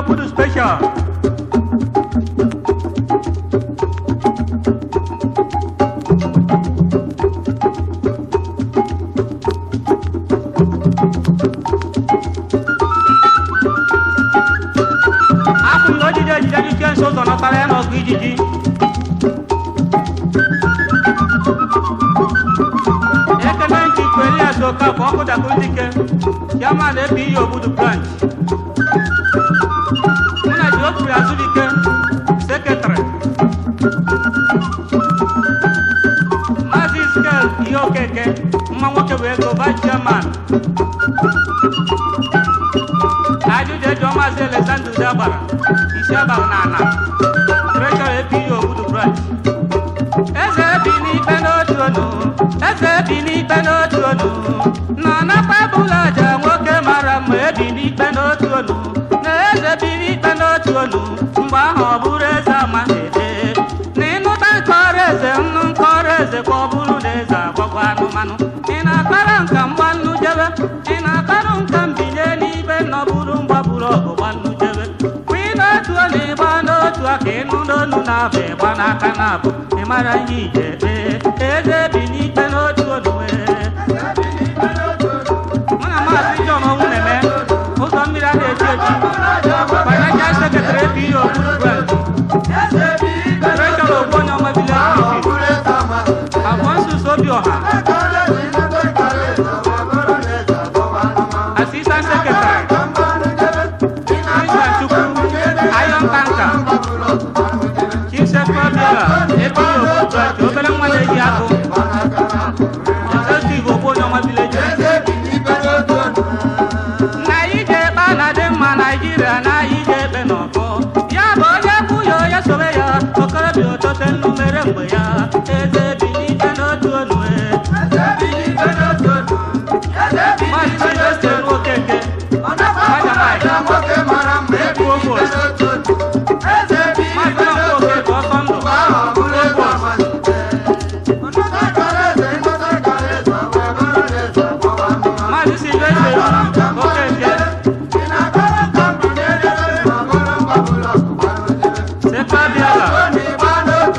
Obudu special. Akwụ na ojije ejije ike nso ụzọ nọtara ya n'ọgụ ijiji. Ekene Nchikwu Elias Okafor ọkụ dakụrụ dike, chairman APU Obudu branch. Mụ na Geoffrey Azubike, secretary. Maazị Iskel Ihe Okeke, mma nwoke bụ ego, vice chairman. Ajụjụ ejụọ Maazị Alexander Udeagbara, isi agbara na ana, treasurer APU Obudu branch. Eze bi n'ikpe n'otu onu, eze bi n'ikpe n'otu onu, na nakwa bụla aja nwoke mara mma ebi n'ikpe n'otu onu, na eze bi n'ikpe n'otu onu, mgbe ahụ ọ bụrụ eze amaghị ede. Na ịnụta nkọrọ eze nnu nkọrọ eze ka ọ bụrụ na eze agwagwa anụmanụ. Ị na-akpara nka mgbannu jebe, ị na-akparụ nka mbinye n'ibe na ọ bụrụ mgbaburu ọgụ gbannu jebe. Kwa ị n'otu onu ịgba n'otu aka ịnụ n'onu na-abụ ịgba n'aka na-abụ ị mara ihe ije ekpe. Eze bi n'ikpe n'otu onu ee. Mụ na Maazị John Onwuneme, ụzọ mmiri a na-eji eji, Financial Secretary APU Obudu branch, Treasurer Ogbonye Ọma Village Meeting, Alphonsus Obioha, Assistant Secretary, Christian Chukwu, Iron Tanker, Chief Secretary APU Obudu branch, obere nwa na-eji agụ, Executive Ogbonye Ọma Village Meeting. Na ije ekpe na-adị mma Naijiria na ije ekpe n'ọfọ. Ya bụ onye kwu ya onye sobe ya, okorobịa otote nnu mere mgbe ya, eze bi n'ikpe n'otu onu e. Maazị Sylvester Nwokeke, Maazị Nwankwo Okeke ọsọ ndụ, Maazị Sylvester Okeke, Sekwa Biala,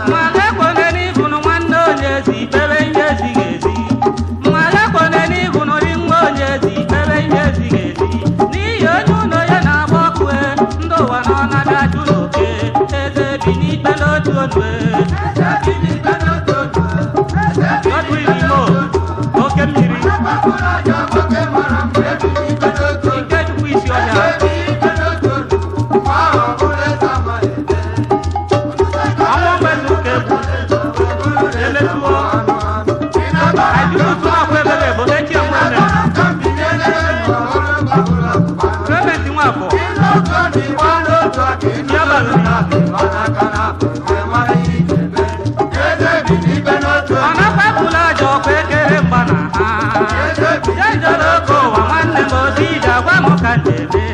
Mmadụ ekwene n'ịbụnụ nwanne onye ezi ikpere ihe ezighị ezi. Mmadụ ekwene n'ịbụnụ ri nwa onye ezi ikpere ihe ezighị ezi. N'ihi onye ụlọ ya na-agba ọkụ e, ndị ụwa nọ na-abịa ajụ n'oke. Eze bi n'ikpe n'otu onu e. Godwin Imo, oke mmiri, Ikechukwu isi ọhịa, ọnwa mgbezu ụka egwu, eletuo, Ajuku Akwa Ebebe bụ echi enweme, Clement Nwafọ, ọ na-akpapụla aja ọkụ ekere mgba na ha. Jejere oke ụwa nwanne m ozi ije agwa m ka njeme.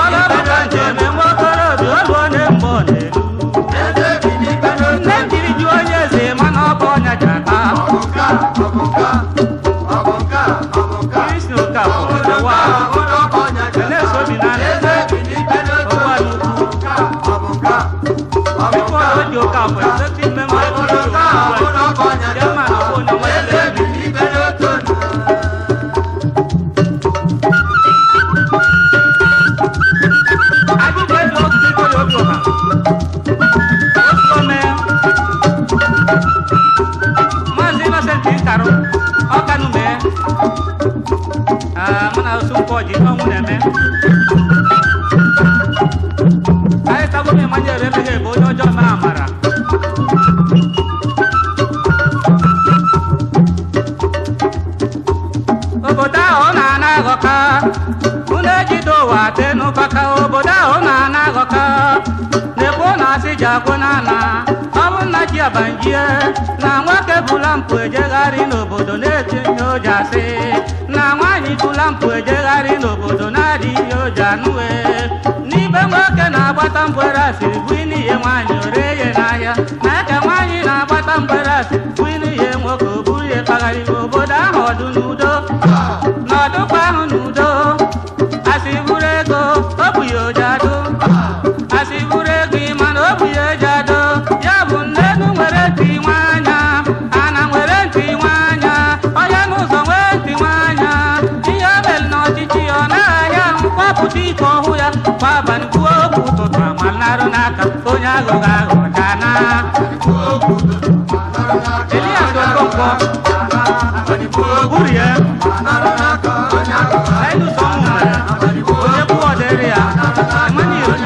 Ọlọ m ka njeme nwa okorobịa olu onye mgbe ọ na-eru. Nne m jiri jụọ onye eze mana ọ bụ ọnya ji ata. Kristi Okafor, Ewa, Enes Obinna, Ogbualu Ukwu, Bifo Oji Okafor, Executive Member APU Obudu Branch, Chairman Ogbonye Ọma Village Meeting. Ajụjụ eji otu Gregory Obioha, Otuome, Maazị Innocent Nkarụ, Ọkanụ mee, mụ na Osunkwo ji ọnwụ na-eme. Anyị tagbo m Emmanuel Emeghe bụ onye ọjọọ mere amara. Obodo ahụ na-ana aghọka, unu ejide ụwa tenụbaka, obodo ahụ na-ana aghọka, na-ekwu na asị ji akwụ n'ana, ọ bụ nna ji abanjie, na nwoke bụla mpụ ejegharị n'obodo na-eti ihe oji asị, na nwaanyị bụla mpụ ejegharị n'obodo na-adị ihe oji anụwe. N'ibe nwoke na-agbata mgbere asịrị bụ n'ihe nwaanyị ore ya n'ahịa, na eke nwaanyị na-agbata mgbere asịrị bụ n'ihe nwoke o buru ya kpagharị obodo. Kwa abalị kwuo okwu, ụtụtụ amalarụ n'aka. Onye aghụghọ aghụghọ dana. Elias Okonkwo Urie Linus Ọnwụmere, onye kwuo ọdịrị ya. Emmanuel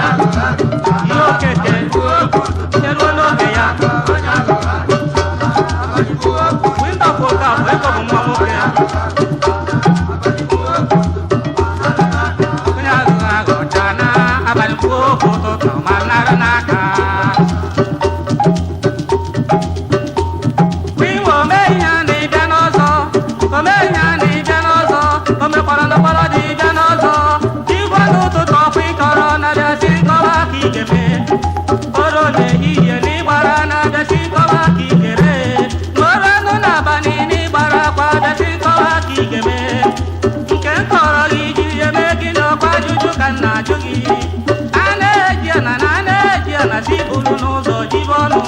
Ihe Okeke eruo n'oge ya. Windọpụ Okafọ ego bụ nwa nwoke. Onye aghụghọ aghụghọ dana, abalị kwuo okwu, ụtụtụ ma nara n'aka. Inwe omeihe na-ịbịa n'ọzọ, omeihe na-ịbịa n'ọzọ, omekwara ndọkwara dị ịbịa n'ọzọ. Igwe n'ụtụtụ ọkwa ịkọrọ na-abịa si nkọwa ka ị ga-eme. Oro n'ehihie na ịgbara na-abịa si nkọwa ka ị ga-ere. N'oro anụ n'abalị na ịgbara akwa abịa si nkọwa ka ị ga-eme. Nke m kọrọ gị jiri eme gị n'ọkwa, ajụjụ ka m na-ajụ gị. A na-eji ana na a na-eji ana si buru n'ụzọ jibe ọnụ.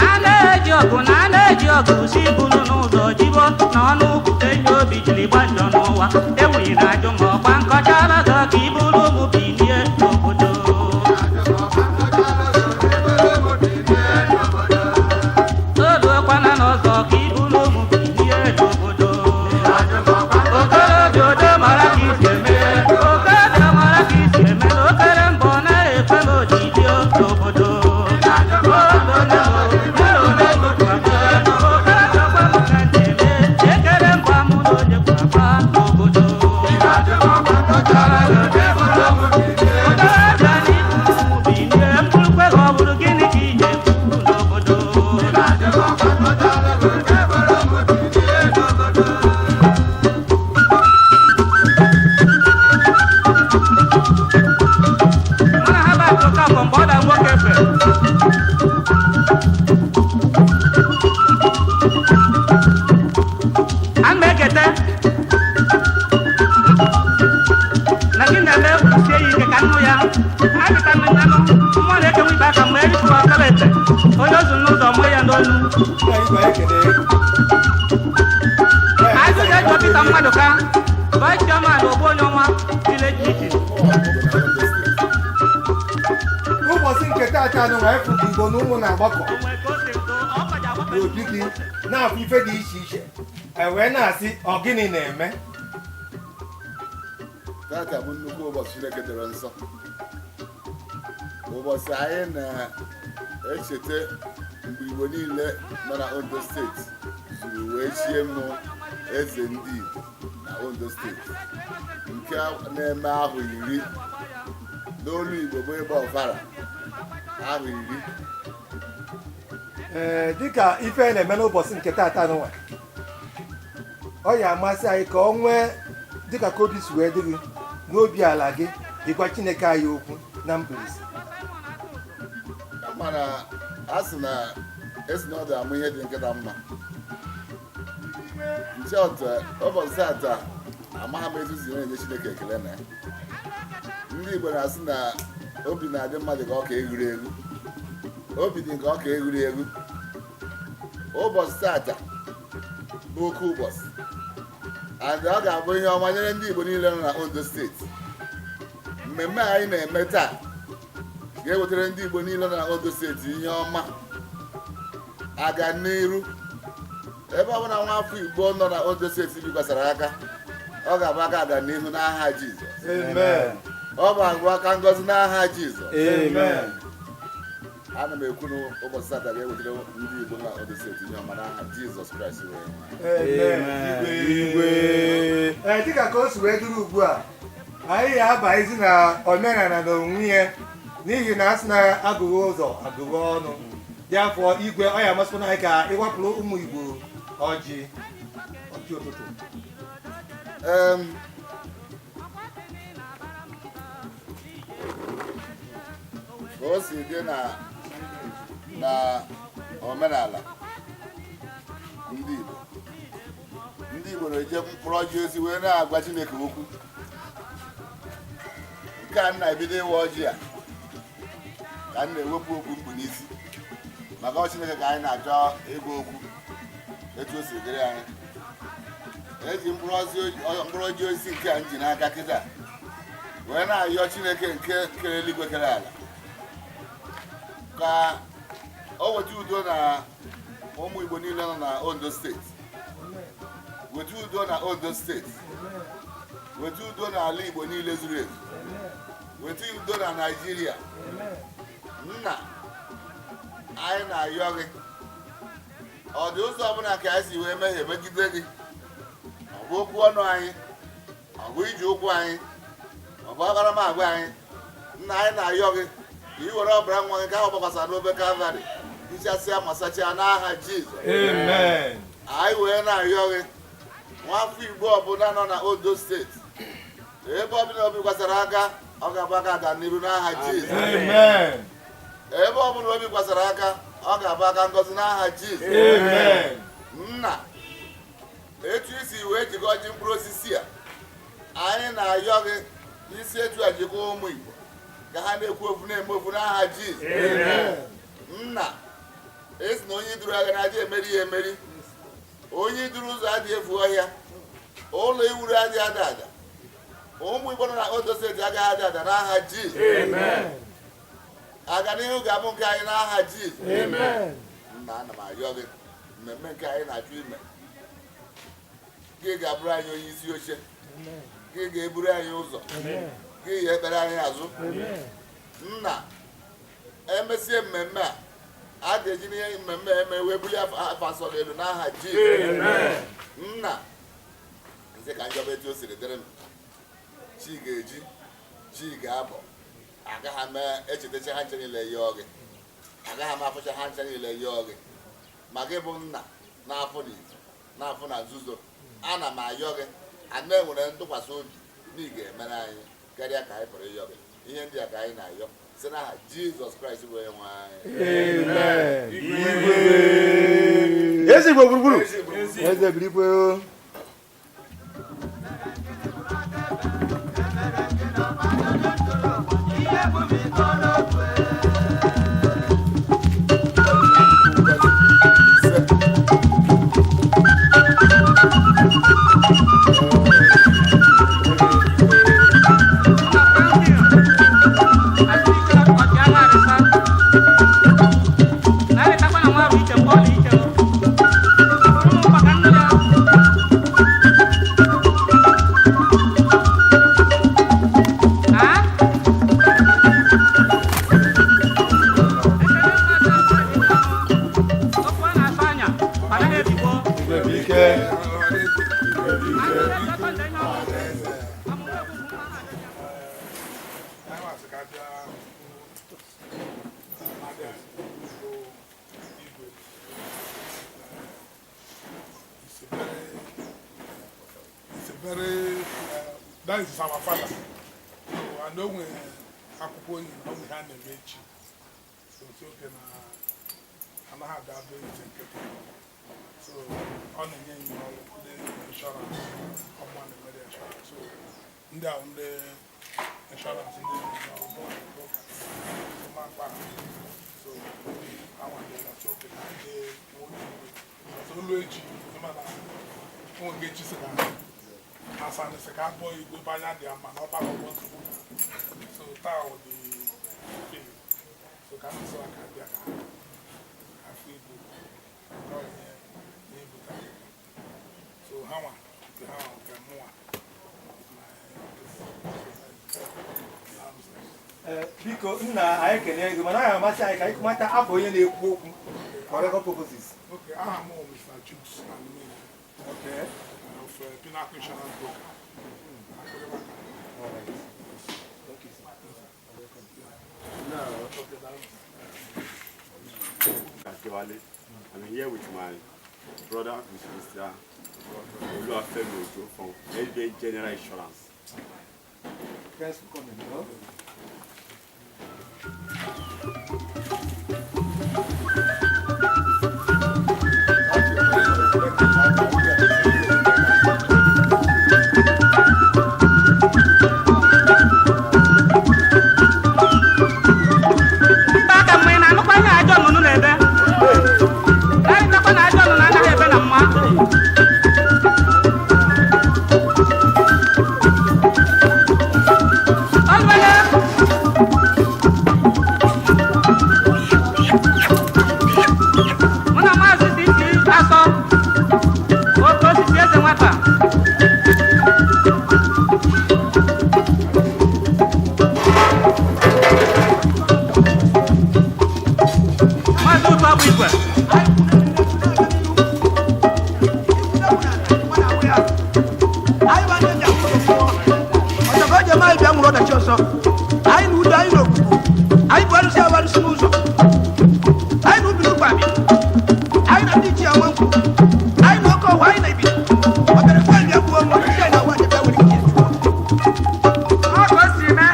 A na-eji ọgụ na a na-eji ọgụ si buru n'ụzọ jibe na ọnụ kwute ihe obi jiri gba njọ n'ụwa. Enweghị na ajụ ma ọkwa nkọcha abago ka i buru ụmụ bilie n'obodo. Oruokwana n'ọzọ ka i buru ụmụ bilie n'obodo. Okorobịa odo mara ka isi eme, okorobịa mara ka isi eme na okere mbọ na-ekwe m odidi n'obodo. Ekere mbọ mụ na onye kwakwa n'obodo. Okorobịa na ibu ụmụ bilie mkpụrụkwe ọ bụrụ gịnị ka ije kwuru n'obodo? Mana ha bụ akụkọ afọ mgbe ọ da nwoke efe. A na-ekete na gị na-eme sie ya ike ka nnụ ya agịta mmenyanụ mmụọ na-ekenwe ibe aka mgbe eripụrụ ọkara ete onye ozu n'ụzọ mụọ ya n'olu. Ajụjụ ejọ Pita mmadụ ka vice chairman ogbu onye ọnwa village meeting. Ụbọchị nke taata anụ wee fụ ka Igbo na ụmụ na-agbakọ onwe ka o si do ọ kaja agbapụ n'obi gị na-afụ ife dị iche iche, e wee na-asị, ọ gịnị na-eme? Tata bụ nnukwu ụbọchị Chineke dere nsọ, ụbọchị anyị na-echeta mgbe Igbo niile nọ na Ondo Steeti zuru wee chie mụ eze ndị Igbo na Ondo Steeti, nke na-eme ahụ 10 n'olu Igbo bụ ịgba ọfara ahụ 10. Ee, dịka ife na-eme n'ụbọchị nke taata nwa, ọ ya amasị anyị ka ọ nwee dịka ka obi si wee dị gị n'obi ala gị ịgwa Chineke anyị okwu na mkpirisi. Mana a sị na esi na ọ dị amụ ihe dị nkịta mma nche ọtụ. Ụbọchị tata, amaghị m etu si na-enye Chineke ekele na ya. Ndị Igbo na-asị na obi na-adị mmadụ ka ọka eghuru eghu, obi dị nke ọka eghuru eghu. Ụbọchị tata bụ oke ụbọchị and ọ ga-abụ ihe ọma nyere ndị Igbo niile nọ na Ondo Steeti. Mmemme a anyị na-eme taa ga-ewetara ndị Igbo niile nọ na Ondo Steeti ihe ọma aga n'iru. Ebe ọ bụla nwa afọ Igbo nọ na Ondo Steeti bikwasara aka, ọ ga-abụ aka aga n'ihu n'aha Jizọs. Amen. Ọ bụ agụ aka ngọzi n'aha Jizọs. Amen. Ana m ekwu na ụbọchị Satọde ga-ewetara ndị Igbo na Ondo Steeti ihe ọma n'aha Jizọs Kraịst wee nwee. Amen. Igwe. Ee, dịka ka o si wee dịrị ugbu a, anyị ga-abaghịzi na omenala na onwe ya, n'ihi na a sị na agụghị ụzọ agụghị ọnụ dị afọ. Igwe, ọ ya amasịkwana anyị ka ịwapụrụ ụmụ Igbo ọjị, ọjị ụtụtụ. Ka o si dị na omenala ndị Igbo, ndị Igbo na-eje mkpụrụ ọjị ozi wee na-agwa Chineke okwu. Nke a m na-ebido ịwa ọjị a ka m na-ewepụ okwu mkpu n'isi, maka ọ Chineke ka anyị na-achọ ịgwa okwu etu o si dịrị anyị. Eji mkpụrụ ọjị osisi nke a m ji n'aka kịta. Wee na-ayọ Chineke nke kere eluigwe, kere ala, ka o weta udo na ụmụ Igbo niile nọ na Ondo Steeti, weta udo na Ondo Steeti, weta udo n'ala Igbo niile zuru ezu, weta udo na Naịjirịa. Nna, anyị na-ayọ gị, ọ dị ụzọ ọbụla ka anyị si wee mehie megide gị, ọ bụ okwu ọnụ anyị, ọ bụ iji ụkwụ anyị, ọ bụ akparamagwa anyị, nna, anyị na-ayọ gị ka ị were ọbara nwa gị ka ahụ gbakwasara n'obe Kalvarị hichasịa ma sachaa n'aha Jizọs. Amen. Anyị wee na-ayọ gị, nwafọ Igbo ọbụla nọ na Ondo Steeti, ebe ọbụla obi kwasara aka, ọ ga-abụ aka aga n'iru n'aha Jizọs. Amen. Ebe ọbụla obi kwasara aka, ọ ga-abụ aka ngọzi n'aha Jizọs. Amen. Nna, etu isi wee jikọ ji mkpụrụ osisi a, anyị na-ayọ gị isi etu a jikọ ụmụ Igbo ka ha na-ekwu ofu, na-eme ofu n'aha Jizọs. Nna, esi na onye duru agha na-adị emeri ya emeri, onye duru ụzọ adịghị efu ọhịa, ụlọ iwuru adịghị ada ada. Ụmụ Igbo nọ na Ondo Steeti agaghị ada ada n'aha Jizọs. Aganihu ga-abụ nke anyị n'aha Jizọs. Nna, ana m ayọ gị, mmemme nke anyị na-achọ ime, gị ga-abụrụ anyị onye isi oche, gị ga-eburu anyị ụzọ, gị ga-ekpere anyị azụ. Nna, emesie mmemme a, a ga-eji n'ihe mmemme eme wee bulie afa nsọ gị elu n'aha Jizọs. Nna, nze ka njọba etu o siri dịrị m, chi ga-eji, chi ga-abọ, agaghị m echetacha ha nche niile yọọ gị, agaghị m afụcha ha nche niile yọọ gị, ma gị bụ nna na-afụ n'izu, na-afụ na nzuzo, ana m ayọ gị, ana enwere ntụkwasị obi na ị ga-emere anyị karịa ka anyị pụrụ ịyọ gị. Ihe ndị a ka anyị na-ayọ si n'aha Jizọs Kraịst bụ onye nwe anyị. Amen. Igwe. Eze Igbo gburugburu. Eze birikwe o. Ise. Igwe bụ ike. Anyị masị ka bịa abịa bụ igwe. It's a very that is our father. So, and o nwere akwụkwọ onye na ọ nwere ha na-eme echi, so otu oge na anaghị aga be ije nkịtị, so ọ na-enye ya ọrụ ndị insurance ọma, na-emere insurance. So ndị ahụ, ndị insurance, ndị na-enye ọrụ mụ na ụmụakpa, so awadela. So oge na ndị nwoke igwe, so olu echi mana ụmụ nke echi sị ka asanị sị ka abụọ igwe ebe anya dị ya mma na ọ bara ọgbọ nsogbu. So taa wụ the thing, so ka ndị sọ aka bịa ka afọ igwe ọ ihe na-ebute. So ha nwa nke ha nwa nke mụnwa. Ee, biko nna, anyị kelee gị, mana anyị amasị anyị ka anyị mata afọ onye na-ekwu okwu for record purposes. Okay, aha m bụ Mr. Chuks Anumene of Pinnacle Insurance Broker. Akụrịbaka. All right. Thank you, sir. Okay, that's Akewale. I'm here with my brother, Mr. Oluwafemi Ojo from SBA General Insurance. Thanks for coming. Huh? Mba aka mma, ị na-anụkwa ihe ajọ nnụnụ na-ebe? Arịtakwa na ajọ nnụnụ anaghị ebe na mma. Igwe. Anyị bụ ndị eji ahụ ụzọ mmụọ ọchọkọ eji eme anyị bịa nwụrụ ọdachi ọsọ anyị na udo anyị na ogbugbu anyị bụ arụsị awarụsị n'ụzọ anyị na ubi n'ụkwa abịa anyị na ndị ichie ama nkwụ anyị na oke ọhụụ anyị na ibi ọbịara kwe bịa gbuo nwa ndị anyị na-awa aja bịa were ike. Ọ ka o si mee.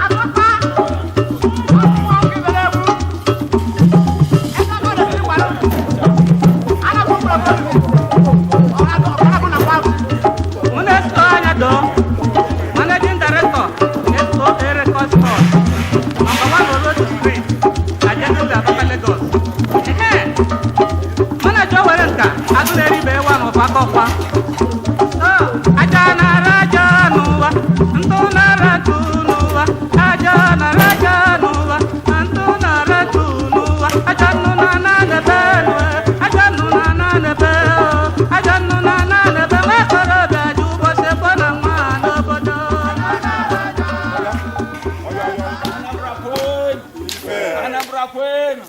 Akụkọ ọmụmụ gị mere egwu. Ebe ọ na-esi gbara. Ana m ụgbọrọ ọra na kwa. Mụ na-eso anya doo. Managing Director, SOA Record Store, Number 1 Orodu Street, Ajegunle, Apapa, Lagos. Ehe. Manager were nka, agụ na-eribe ewu ahụ ọkwa ọkwa. Aja nara aja n'ụwa, ntụ nara ntụ n'ụwa, aja nara aja n'ụwa, ntụ nara ntụ n'ụwa, aja nnu na na n'ebe nue, aja nnu na na n'ebe o, aja nnu na na n'ebe nwa okorobịa ji ụbọchị ekwe na nwa n'obodo. Anambra kwenu. Anambra kwenu.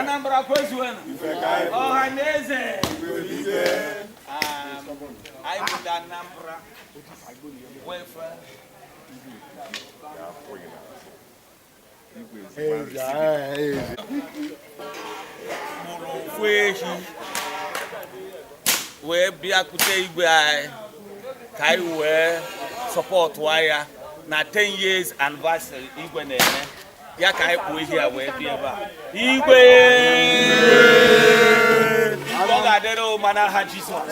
Anambra kwezuenu. Ọha na eze. Anyị bụ ndị Anambra Welfare. Mụrụ ofu ehi wee bịakwute igwe anyị ka anyị wee sọpọtụ ya na 10 years anniversary igwe na-eme ya ka anyị kpụọ ehi a wee bịa ebe a. Igwe, igwe, ọ ga-adịrị ụma n'aha Jizọs.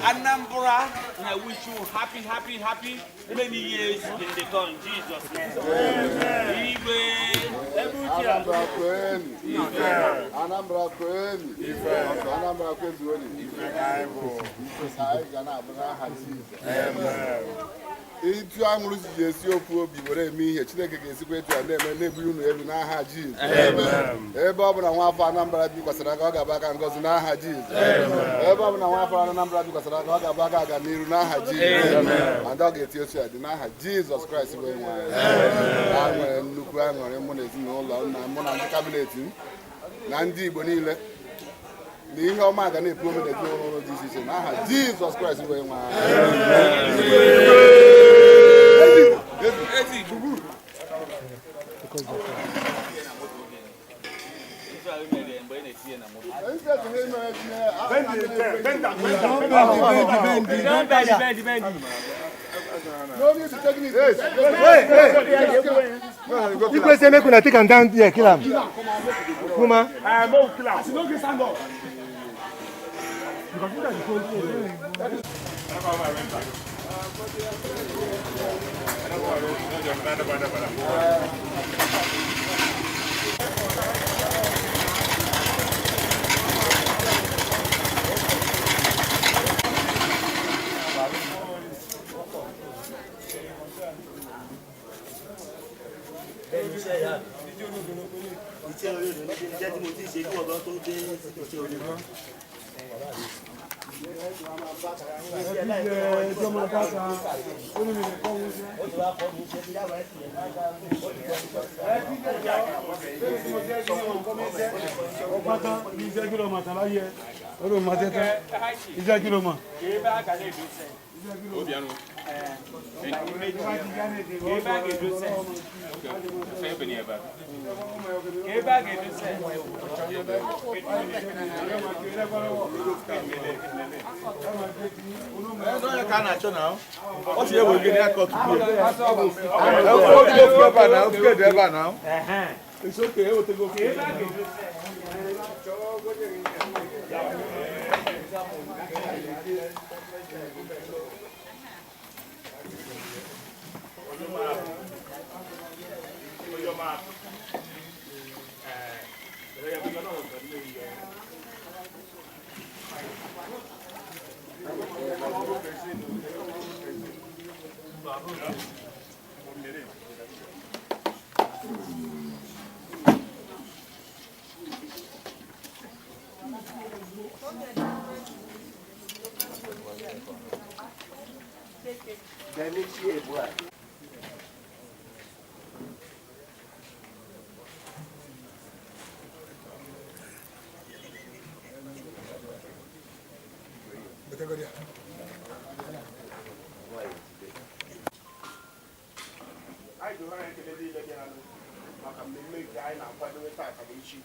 Anambra na wish you happy, happy, happy many years in the come, Jesus name. Igwe. Anambra kwenu. Anambra kwenu. Anambra kwezuonu. Anyị ga na-abụ n'aha Jizọs. Etu anwụrụ si ji esi ofu obi were eme ihe, Chineke ga-esikwa etu a na-eme na-ebuli unu elu n'aha Jizọs. Ebe ọ bụla nwa afọ Anambra bikwasịrị aka, ọ ga-abụ aka ngọzi n'aha Jizọs. Ebe ọ bụla nwa afọ Anambra bikwasịrị aka, ọ ga-abụ aka aga n'iru n'aha Jizọs. And ọ ga-eti otu a dị n'aha Jizọs Kraịst bụ onye nwe anyị. A nwere nnukwu aṅụrị, mụ na ezinụlọ m na mụ na ndị cabinet m na ndị Igbo niile, na ihe ọma ga na-epu ome n'ezinụlọ dị iche iche n'aha Jizọs Kraịst bụ onye nwe anyị. Ezi Igbo. Ife a mere mgbe ị na-etinye na moto. Instead of him, Bendi, bendi. No need to take it. Igwe say make una take am down there, kill am. Kuma. I no kill am. No get stand up. Iṣẹ́ orí rẹ̀ iṣẹ́ tí mo ti ṣe kí ọ̀gá tó dé iṣẹ́ orí rẹ̀. Iṣẹ́ láìpẹ́ ó ti wá kọ́ mi iṣẹ́ tí yàrá ẹ̀sìn yẹn. Iṣẹ́ kí ló mọ̀ tán láyé ẹ? Ó ló mọ̀ tẹ́tẹ́. Iṣẹ́ kí ló mọ̀? Ebe a ga na-edosa. Ebe a ga-edosa. Ebe a ga-edosa. Ọ sị ewe gị n'aka ọtụtụ. Ebe a na ofe dị ebe a na. It's okay, ewetego ofe. Ebe a ga-edosa. Anyị ji ohere ekele niile bịaranụ maka mmemme nke anyị na-akwadobe taata na echi,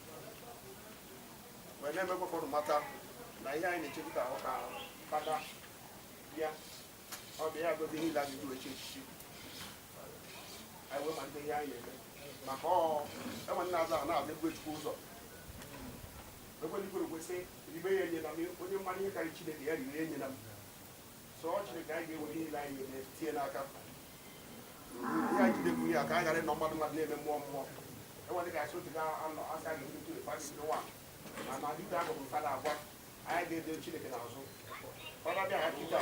wee na-emekwa ka ụnụ mata na ihe anyị na-echepụta ahụ ka fada bịa, ọ bịa ya gozi niile a ga-eji wee chi echichi anyị, wee malite ihe anyị na-eme, maka ọ enwe ndị na-aza na-aza egwu Chukwu ụzọ. Ekwela kwesị ribe ya enyela m, onye mmadụ ihe karịrị Chineke ya ribe ya enyela m. So ọ Chineke anyị ga-ewere ihe niile anyị na-eme tinye n'aka ihe anyị jidekwu ya, ka anyị ghara ịnọ mmadụ mmadụ na-eme mmụọ mmụọ. Enwere ka asị otu ga-anọ asị a ga-ebido tu efe adịbido nwa, mana dịka agụrụ fada agwa anyị ga-edo Chineke n'azụ. Fada bịa ha kịta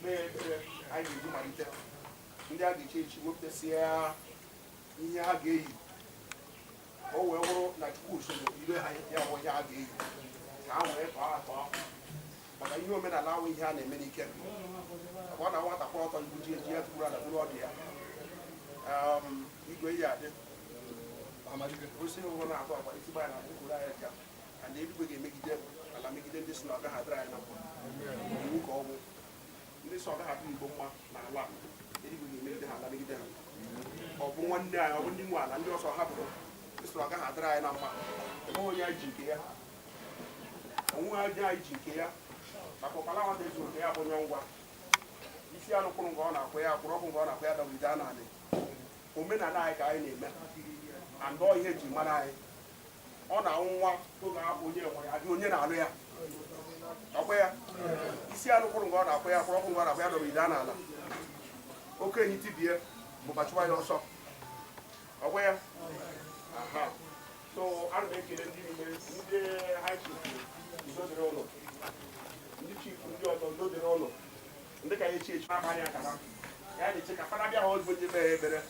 mee ekpere anyị ga-eji malite ndị a ga-echi echi, wepụtasịa ihe ha ga-eyi, ka o wee bụrụ na Chukwu usoro ibe ha ya bụ ihe ha ga-eyi, ka ha wee tọọ atọ, maka ihe omenala ahụ, ihe a na-eme n'ike, maka ọ na nwata kwụrụ ọtọ ibu ji eji ya tụgburu ala bụrụ ọdụ ya. Igwe ihe adị osisi ụhụrụ na-atọ akwa isi gbaya na mkpụrụ anya ja and eluigwe ga-emegide ala, megide ndị si na ọ gaghị adịrị anyị na mma. Iwu ka ọ bụ ndị si ọ gaghị adịrị Igbo mma na ala, eluigwe ga-emegide ha, ala megide ha. Ọ bụ nwanne anyị, ọ bụ ndị nwe ala, ndị ọsọ hapụrụ ndị si na ọ gaghị adịrị anyị na mma. Enweghị onye anyị ji nke ya, onwe onye anyị ji nke ya, maka ụkpala nwata ezu nke ya bụ onye ngwa isi anụ kwụrụ nke ọ na-akwụ ya kwụrụ ọkụ nke ọ na-akwụ ya dọgide a naanị. Omenala anyị ka anyị na-eme, andọ ihe eji mara anyị. Ọ na-anwụ nwa oge ahụ, onye nwere adị onye na-alụ ya ọkwa ya isi anụ kwụrụ nke ọ na-akwụ ya kwụrụ ọkụ nke ọ na-akwụ ya dọgide a n'ala. Okenye tibie bụ gbachụwa ya ọsọ ọkwa ya. Aha, so ana m ekele ndị niile, ndị high chief, udo dịrị ụlọ, ndị chief ndị ọzọ, udo dịrị ụlọ, ndị ka ya echi echi abalị akara ya na-eche ka fada bịa ha ozugbo ji kpee ekpere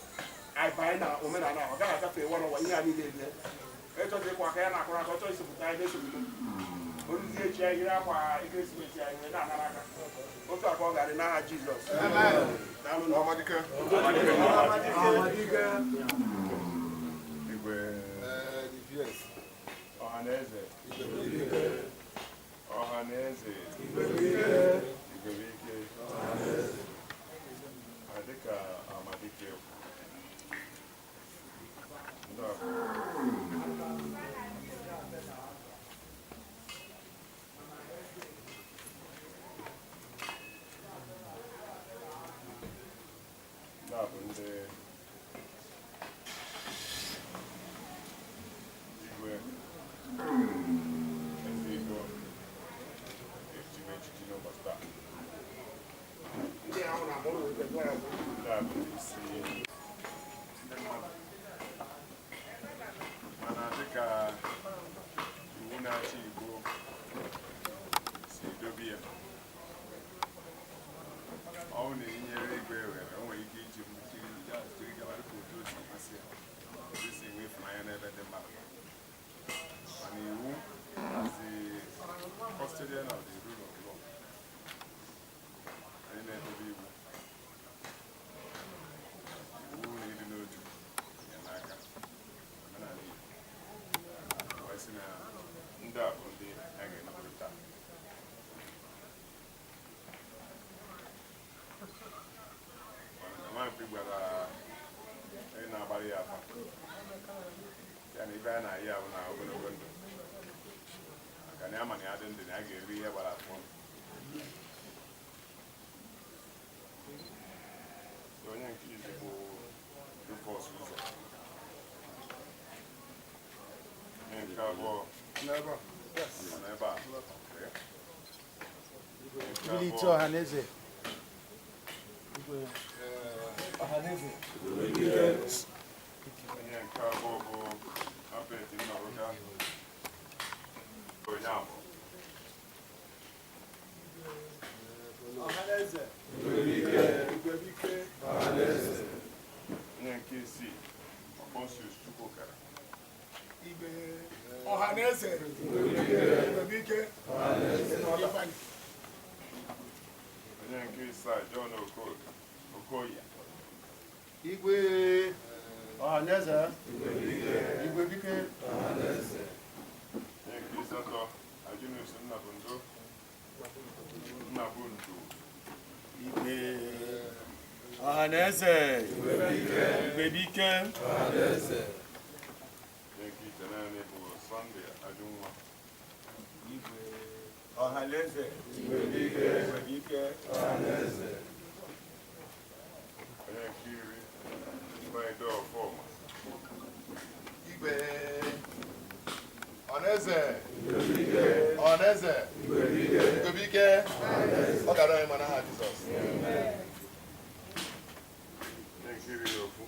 anyị banye na omenala. Ọ gaghị agafe nwa n'ụwa ihe a niile ebe ịchọzi ịkwụ aka ya na-akụrụ aka, ọ chọrọ isipụta anyị na-esogide oruzie echi, anyị yiri akwa ekeresimesi anyị wee na-anara aka. Otu a ka ọ ga-adị n'aha Jizọs. Daalụ. Ọhamadike. Igwe. DPS. Ọhaneze, ọhaneze, igwebike. Dịka Amadike ndị a bụ ndị a bụ ndị igwe eze Igbo ejiwe echichi n'ụbọchị taa. Ndị ahụ na-amụrụ weta gwa ya bụ Ndị a bụ ndị isi ndị mmadụ, mana dịka iwu na-achị Igbo si dobe ya, ọ bụ na inyere igwe were o nwere ike iji jiri gabara ka otu o si masị ya, otu o si enwe ịfụnanya n'ebe ndị mmadụ nọ. Mana iwu, as the custodian of the rule of law, anyị na-edobe iwu, iwu na ịdị n'otu ya n'aka omenala Igbo wee sị na ndị a bụ ndị a ga-enabata taa. Mana Nwamkpi gwara onye na-agbara ya afa ya na ibe a na-ayị ahụ na ogologo ndụ, maka na ya ma na ya dị ndụ na ya ga-eri ihe gbara afọ. So onye nke izi bụ Rufus Ụzọ, onye nke abụọ N'ebe a. nọ n'ebe a. Okay. Onye nke Ibilite. abụọ. Ọhaneze. Ọhaneze. Onye nke abụọ bụ Apeti Nnọrụka onye abụọ. Ọhaneze. Igwebike. Onye nke isii, Ọfọnsius Chukwukara. Igwe. Ọhaneze. Igwebike. Ifeanyị. Onye nke isaa, John Okoye. Igwe. Ọhaneze. Igwebike. Onye nke asatọ, Ajunus Nnabundu. Igwe. Ọhaneze. Igwebike. Onye nke itenaanị bụ Sunday Ajunwa. Ọhaneze. Igwebike. Onye nke iri, Chinedu Ọfọma. Igwe. Ọhaneze. Ọhaneze. Igwebike. Ọ gara anyị ma n'aha Jizọs. Onye nke 11.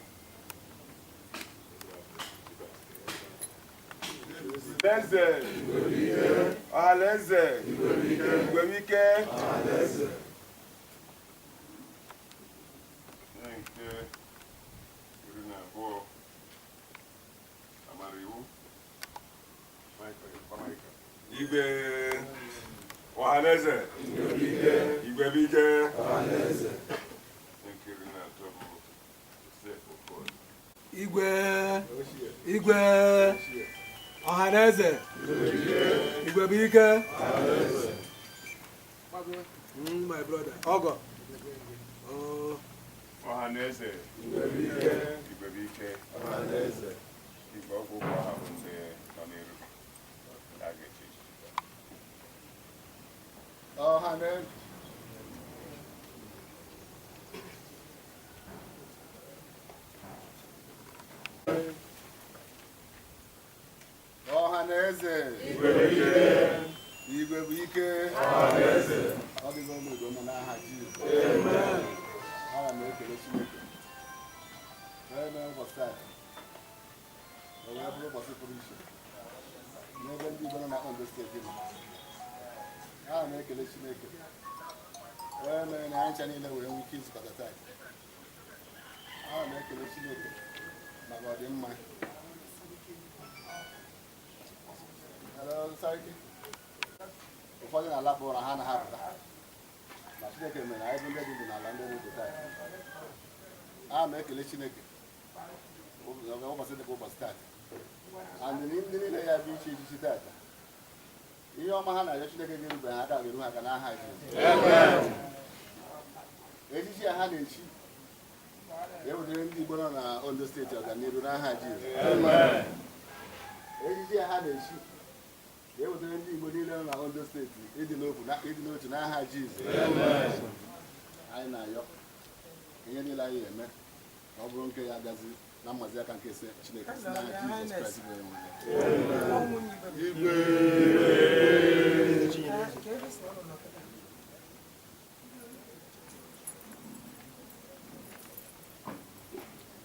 Ọhaneze. Ọhaneze. Igwebike. Onye nke 12, Amariwu Michael Michael. Igwe. Ọhaneze. Igwebike. Onye nke 13 bụ Joseph Okoye. Igwe. Igwe. Ọhaneze. Igwebike. My brother. Ọgọ. Oh. Ọhaneze. Igwebike. Igwe ọgwụ ụkwụ ha bụ ndị nọ n'iru a ga-echi echichi. Ọhaneze. Ọhaneze. Igwe bụ ike. Ọ dịgo ụmụ Igbo mma n'aha Jizọs. Ana m ekele Chineke. N'ebe ụbọchị taa, o wee bụrụ ụbọchị pụrụ iche n'ebe ndị Igbo nọ na Ondo steeti nọ. Ana m ekele Chineke. Onye mere na anyị ncha niile wee nwee ike izukọta taa. Ana m ekele Chineke maka ọdịmma. Hello, Sariki. Ụfọdụ na-alapụ ụra, ha anaghị apụta, ma Chineke mere anyị bụ ndị dị ndụ n'ala ndị dị ndụ taa. Ana m ekele Chineke ụbọchị dịka ụbọchị taata, and ndị niile ya bụ iche echichi taata, ihe ọma ha na-arịọ Chineke ga-erube ha aka, ga-eru ha aka n'aha Jizọs. Echichi a ha na-echi ga-ewetara ndị Igbo nọ na Ondo steeti ọganihu n'aha Jizọs. Echichi a ha na-echi ga-ewetara ndị Igbo niile nọ na Ondo steeti ịdị n'otu n'aha Jizọs. Anyị na-ayọ ihe niile anyị eme ka ọ bụrụ nke ya gazi na mmazi aka nke Chineke si n'aha Jizọs Kraịst bụ onye nwe anyị. Igwe.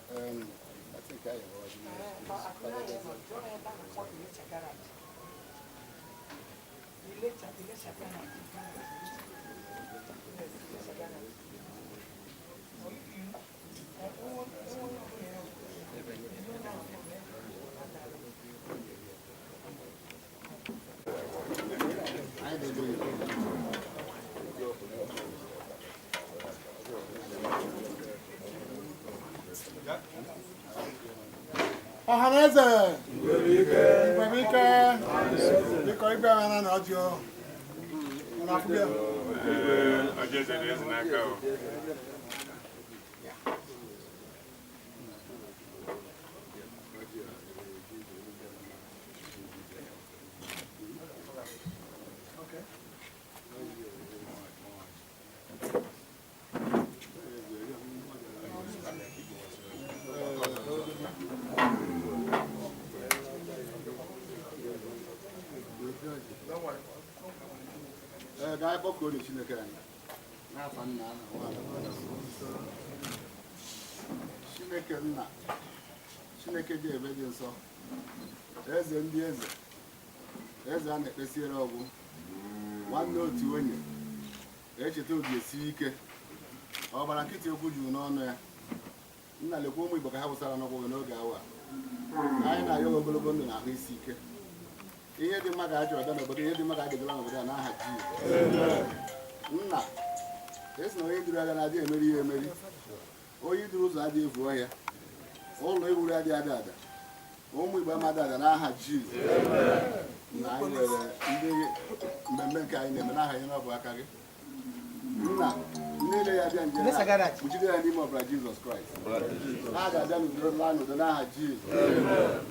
I think I have already. Ọhaneze. Igwebike. Biko, igwe nwere na ọjị o. Ọ na-afụ gị? Igwe, ọjị eze dị eze n'aka o. Ee, ka anyị kpọkuo unu Chineke anyị n'afa Nna na Nwa na Mmụọ Nsọ. Chineke nna, Chineke dị ebe dị nsọ, eze ndị eze, eze a na-ekpesiere ọgwụ, nwanne otu onye echeta obi esi ike, ọbara nkịtị okwu juru n'ọnụ ya. Nna, lekwa ụmụ Igbo ka ha wụsara n'ụkwụ gị n'oge awa a. Anyị na-arịọ gị ogologo ndụ na ahụ isi ike, ihe dị mma ka a chọrọ bịa n'obodo, ihe dị mma ka a ga-edebe n'obodo a n'aha Jizọs. Nna, esi na onye duru agha na-adịghị emeri ya emeri, onye duru ụzọ adịghị efu ọhịa, ụlọ iwuru adịghị ada ada, ụmụ Igbo amadị ada n'aha Jizọs. Na anyị nwere ndị mmemme nke anyị na-eme n'aha ihe n'ọbụ aka gị, nna. Niile ya bịa njem a, kpuchite ya n'ime ọbara Jizọs Kraịst. Ha ga-abịa n'udo, laa n'udo n'aha Jizọs.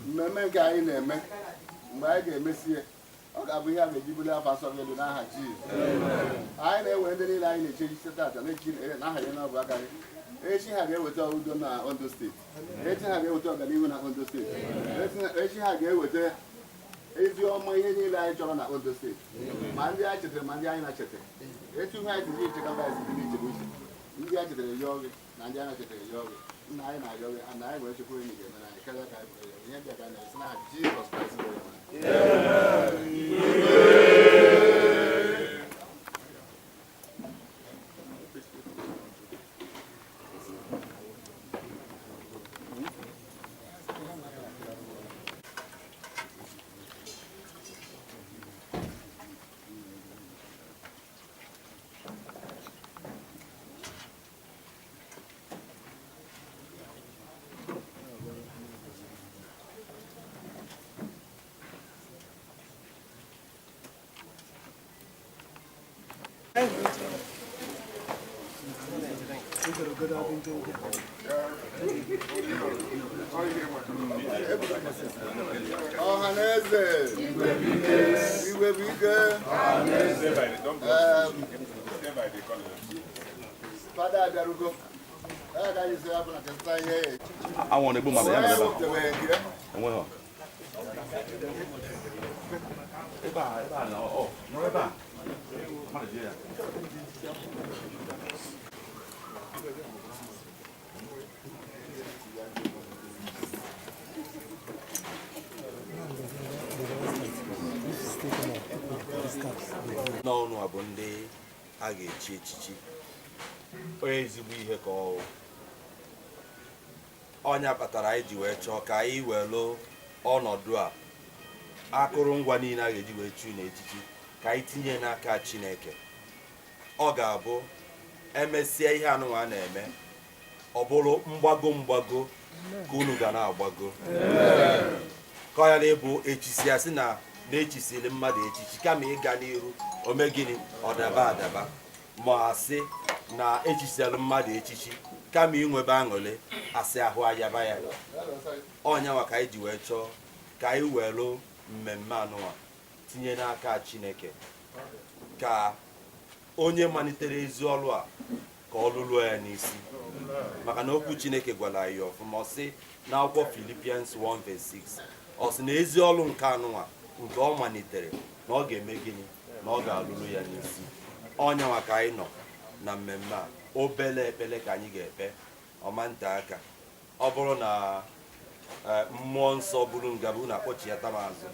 Mmemme nke anyị na-eme, mgbe anyị ga-emesi ya, ọ ga-abụ ihe a ga-eji bulie afa nsọ gị elu n'aha Jizọs. Anyị na-ewe ndị niile anyị na-eche echichi tata na-echi n'aha ya n'ọbụ aka gị. Echi ha ga-eweta udo na Ondo Steeti, echi ha ga-eweta ọganihu na Ondo Steeti, echi ha ga-eweta ezi ọma, ihe niile anyị chọrọ na Ondo Steeti, ma ndị anyị chetara ma ndị anyị na-chetara. Etu ihe anyị ji echekaba anyị si dị n'iche n'iche, ndị anyị chetara yọọ gị na ndị anyị na-chetara yọọ gị. Nna, anyị na-ayọ gị na anyị nwere chukwu enyi ga-emere anyị karịa ka anyị pụrụ ya. Ihe ndị a ka anyị na-esi n'aha Jizọs Kraịst bụ Onyenwe anyị. Ọha na eze, igwe bụ ike. Fada abịarugo. Ee, ka anyị si hapụ na kesịta ihe ya. Anwụ na-egbu mmadụ ya mere ebe a. Onye nke ya. Enweghị ebe a, ebe a na ọ nọrọ ebe a mmadụ jie ya. N'ọnụ a bụ ndị a ga-echi echichi, onye ezigbo ihe ka ọ ọnya kpatara anyị ji wee chọọ ka anyị welụ ọnọdụ a, akụrụngwa niile a ga-eji wee chu na echichi, ka anyị tinye n'aka Chineke. Ọ ga-abụ emesịa ihe anụnwa a na-eme, ọ bụrụ mgbago mgbago ka unu ga na-agbago, ka ọ ghara ịbụ echisi asị na na-echisiri mmadụ echichi, kama ịga n'iru ome gịnị, ọ daba adaba, ma asị na echisiri mmadụ echichi, kama inwebe aṅụrị, asị ahụ ayaba ya. Ọnyanwa ka anyị ji wee chọọ ka anyị welụ mmemme anụnwa tinye n'aka Chineke, ka onye malitere ezi ọrụ a, ka ọ lụlụọ ya n'isi, maka na okwu Chineke gwara anyị ọfụma. Ọ sị n'akwụkwọ Philippians 1 verse 6, ọ sị na ezi ọrụ nke anụnwa nke ọ malitere, na ọ ga-eme gịnị? Na ọ ga-alụrụ ya n'isi. Ọnyanwa ka anyị nọ na mmemme a. Obele ekpere ka anyị ga-ekpe, ọma nte aka. Ọ bụrụ na mmụọ nsọ bụrụ ngaba unu akpọchiata m azụ,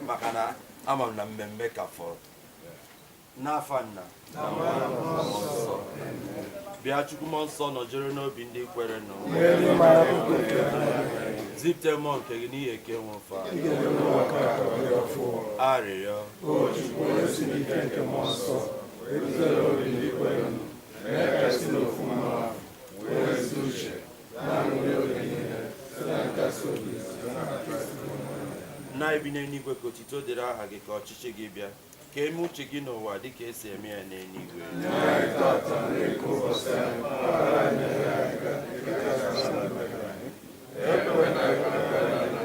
maka na ama m na mmemme ka fọrọ. N'afa Nna na Nwa na Mmụọ Nsọ. Bịa, Chukwu Mmụọ Nsọ, nọjere n'obi ndị kwere nụ. Zipte mmụọ nke gị n'ihi eke nwefa. Arịrịọ. O Chukwu, onye si n'ike nke Mmụọ Nsọ wee duziere obi ndị kwerenụ, mee ka si n'ofu mmanụ ahụ wee ezi uche na-aṅụrị oge niile site na nkasi obi site na Kraịst bụ Onyenwe anyị. Nna bi n'eluigwe, ka otito dịrị aha gị, ka ọchịchị gị bịa, ka eme uche gị n'ụwa dịka esi eme ya n'eluigwe. Nye anyị tata nri nke ụbọchị anyị, gbaghara anyị mmehie anyị dịka anyị si na-agbaghara anyị. Ekwela ka anyị na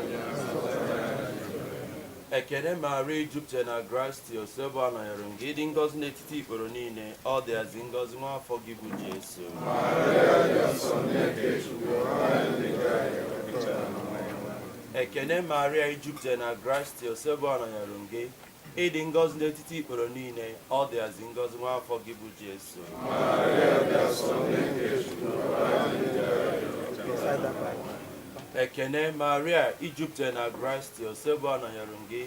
Ekene Maria, ijupụtara na gratia, osebụ anọnyere m gị, ịdị ngọzi n'etiti ikporo niile, ọ dịazị ngọzi nwa afọ gị bụ Jesu. Maria dị nsọ, nne nke Chukwu, rịọrọ anyị ndị njọ anyị kịta na Ekene Maria, ijupụtara na gratia, osebụ anọnyere m gị, ịdị ngọzi n'etiti ikporo niile, ọ dịazị ngọzi nwa afọ gị bụ Jesu. Maria dị nsọ, nne nke Chukwu, rịọrọ anyị ndị njọ anyị. Ekene Maria, ijupụtara na gratia, osebụ anọnyere m gị,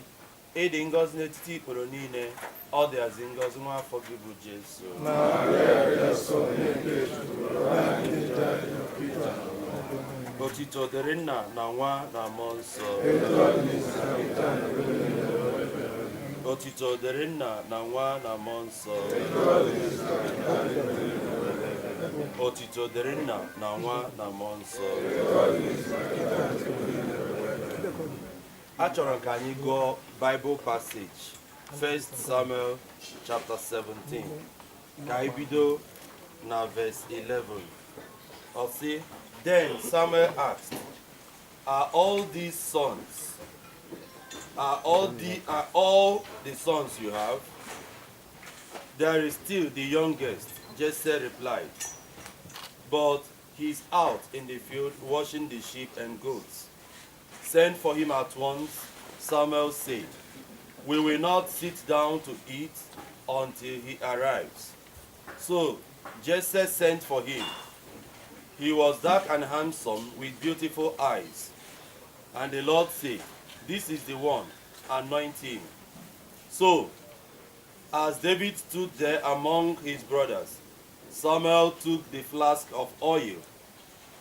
ịdị ngọzi n'etiti ikporo niile, ọ dịazị ngọzi nwa afọ gị bụ Jesu. Maria dị nsọ, nne nke Chukwu, rịọrọ anyị ndị njọ anyị kịta na Otito dịrị Nna na Nwa na Mmụọ Nsọ. Etu ọ dị n'izu na kịta na ebe niile ruo ebe ebighị. Otito dịrị Nna na Nwa na Mmụọ Nsọ. Etu ọ dị n'izu na kịta na ebe niile ruo ebe ebighị. Otito dịrị Nna na Nwa na Mmụọ Nsọ. Etu ọ dị n'izu na kịta na ebe niile ruo ebe ebighị. Achọrọ m ka anyị gụọ Bible passage, 1 Samuel chapter 17, ka anyị bido. Na verse 11, ọ sị, "Then Samuel asked, 'Are all these sons? Are all the sons you have?' 'There is still the youngest,' Jesse replied, 'but he's out in the field watching the sheep and goats.' 'Send for him at once,' Samuel said. 'We will not sit down to eat until he arrives.' So Jesse sent for him. He was dark and handsome with beautiful eyes. And the Lord said, 'This is the one, anoint him.' So, as David stood there among his brothers, Samuel took the flask of oil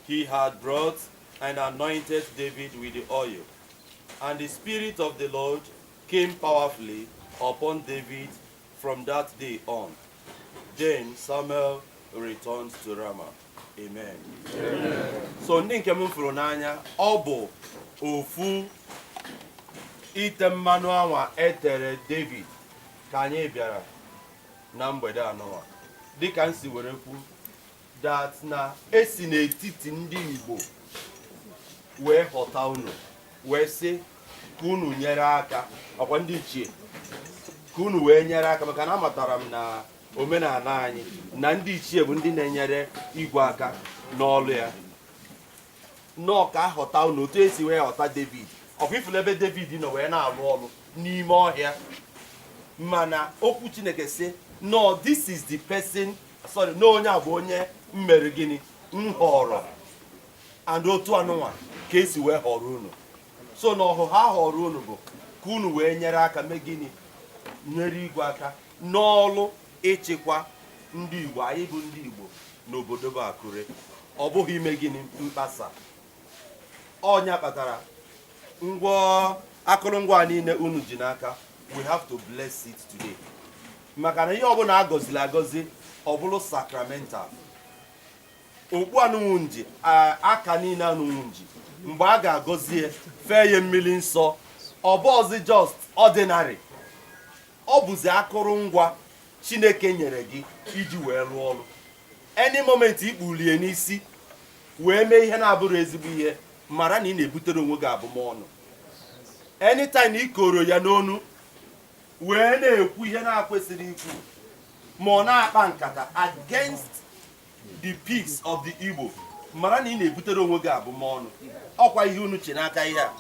he had brought and anointed David with the oil. And the Spirit of the Lord came powerfully upon David from that day on. Then Samuel returned to Ramah." Amen. So ndị nke m fụrụ n'anya, ọ bụ ofu ite mmanụ anwa etere David ka anyị bịara na mgbede anọwa. Dịka m si were kwu that na esi n'etiti ndị Igbo wee ghọta unu, wee sị ka unu nyere aka, ọkwa ndị ichie, ka unu wee nyere aka, maka na amatara m na omenala anyị na ndị ichie bụ ndị na-enyere igwe aka n'ọlụ ya. Nnọọ ka aghọta unu otu esi wee ghọta David. Ọkwa ifulu ebe David nọ wee na-alụ ọlụ n'ime ọhịa, mana okwu Chineke sị, "No, this is the person," sorry, na onye a bụ onye m mere gịnị? M họrọ. And otu anụnwa ka esi wee họrọ unu. So na ọhụ ha họrọ unu bụ ka unu wee nyere aka mee gịnị? Nyere igwe aka n'ọlụ ịchịkwa ndị Igbo, anyị bụ ndị Igbo n'obodo bụ Akure. Ọ bụghị ime gịnị? Mkpasa. Ọnya kpatara ngwa akụrụngwa niile unu ji n'aka, we have to bless it today, maka na ihe ọbụla agọziri agọzi, ọ bụrụ sacramental. Okpu anụnwụ nji, aka niile anụnwụ nji, mgbe a ga-agọzie, fee ya mmiri nsọ, ọ bụọzi just ordinary, ọ bụzi akụrụngwa Chineke nyere gị iji wee rụọ ọrụ. Any moment ikpulie n'isi wee mee ihe na-abụrụ ezigbo ihe, mara na ị na-ebutere onwe gị abụmọnụ. Anytime ị koro ya n'onu wee na-ekwu ihe na-akwesịrị ikwu, ma ọ na-akpa nkata against the peace of the Igbo, mara na ị na-ebutere onwe gị abụmọnụ. Ọkwa ihe unu che n'aka ihe a,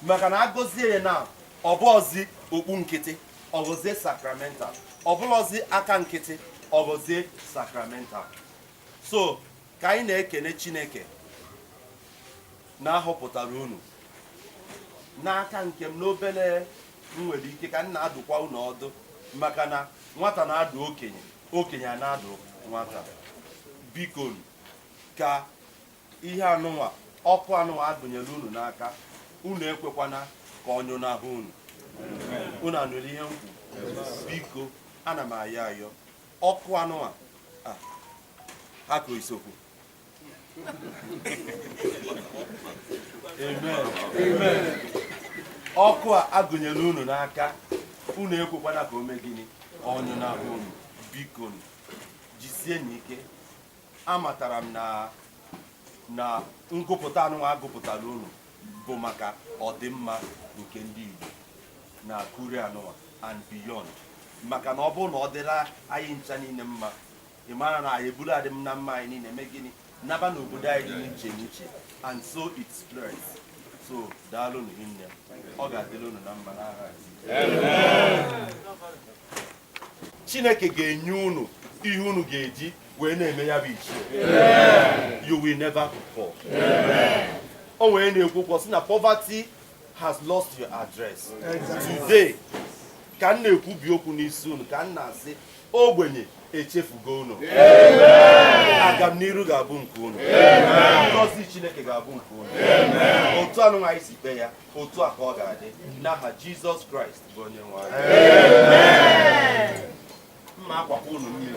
maka na agọzie ya na ọbụọzi okpu nkịtị, ọgọzie sacramental, ọbụlọzi aka nkịtị, ọgọzie sacramental. So ka anyị na-ekene Chineke na-ahọpụtara unu. N'aka nke m, n'obere m nwere ike ka m na-adụkwa unu ọdụ, maka na nwata na-adụ okenye, okenye a na-adụ nwata. Biko, ka ihe anụnwa, ọkụ anụnwa agụnyere unu n'aka, unu ekwekwana ka ọ nyụnahụ unu. Unu anụrụ ihe m kwu? Biko, ana m ayọ ayọ, ọkụ anụnwa a ha ka isokwu. Amen. Ọkụ a agụnyere unu n'aka, unu ekwekwana ka o mee gịnị? Ọnyụ n'ahụ unu. Biko, jisie n'ike. Amatara m na ngụpụta anụnwa agụpụtara unu bụ maka ọdịmma nke ndị Igbo na Akure anụnwa and beyond, maka na ọ bụrụ na ọ dịla anyị ncha niile mma, ị mara na anyị eburu adị m na mma, anyị niile eme gịnị? Naba n'obodo anyị dị n'iche n'iche. And so it spreads. So daalụnụ hinne. Ọ ga-adịrị unu na mma n'aha Jizọs. Chineke ga-enye unu ihe unu ga-eji wee na-eme ya bụ ichie. You will never be poor. O nwere na-ekwu okwu, sị na poverty has lost your address today. Ka m na-ekwubi okwu n'isi unu, ka m na-asị, ogbenye echefugo unu. Agamniru ga-abụ nke unu, ngọzi Chineke ga-abụ nke unu. Otu anụ anyị si kpee ya, otu a ka ọ ga-adị, n'aha Jizọs Kraịst bụ onye nwe anyị. Mma akwakwa unu mmiri.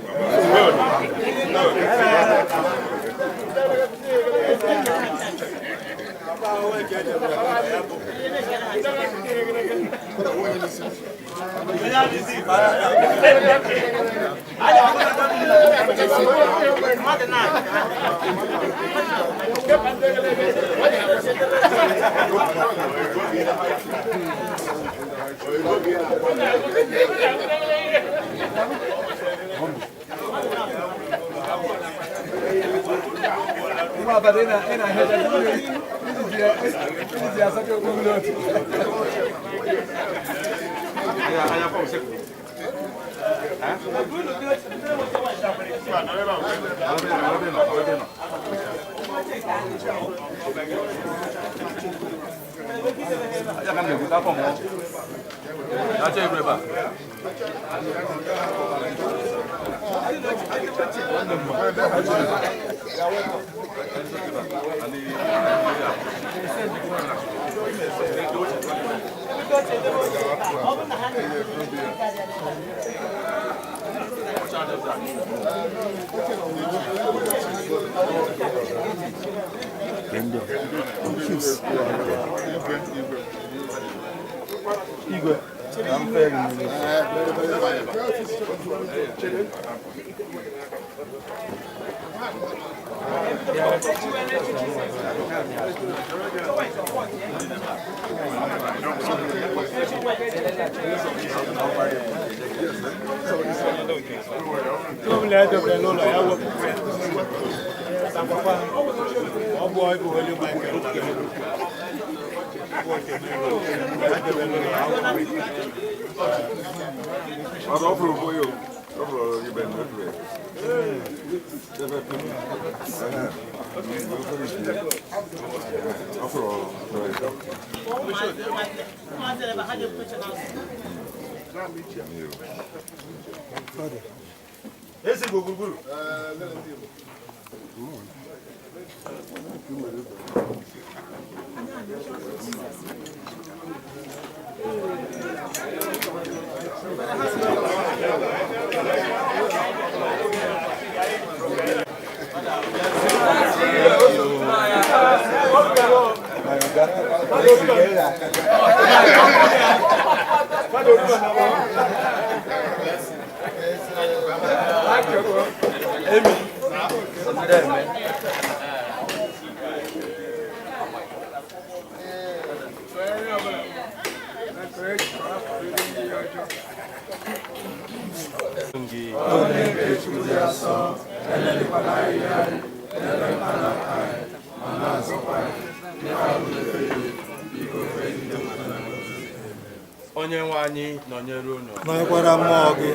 Onye nwe anyị nọnyere unu. Nọnyekwara mmụọ gị.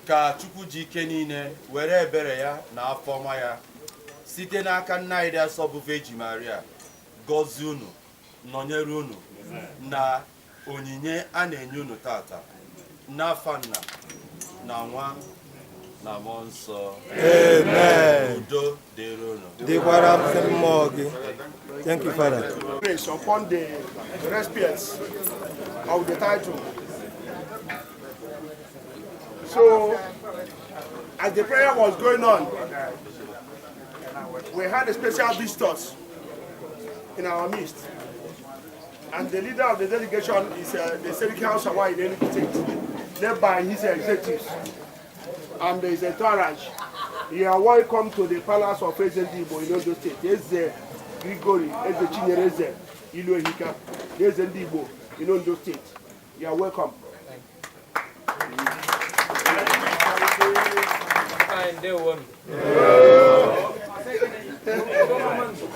Ka Chukwu ji ike niile were ebere ya na afọ ọma ya site n'aka nna anyị dị asọ bụ Virgin Maria gọzie unu, nọnyere unu na onyinye a na-enye unu tata n'afa nna na nwa na mmụọ nsọ. Amen. Udo dịrị unu. Dịkwara mmụọ gị. Thank you, Father. Grace upon the recipients of the title. So, as the prayer was going on, we had a special visitors in our midst. And the leader of the delegation is the Seriki House Hawaii in Enugu State, led by his executives. And there is a entourage. You are welcome to the palace of Eze Ndigbo in Ondo State. Eze Gregory, Eze Chinyere Eze, Ilu Ehika, Eze Ndigbo in Ondo State. You are welcome.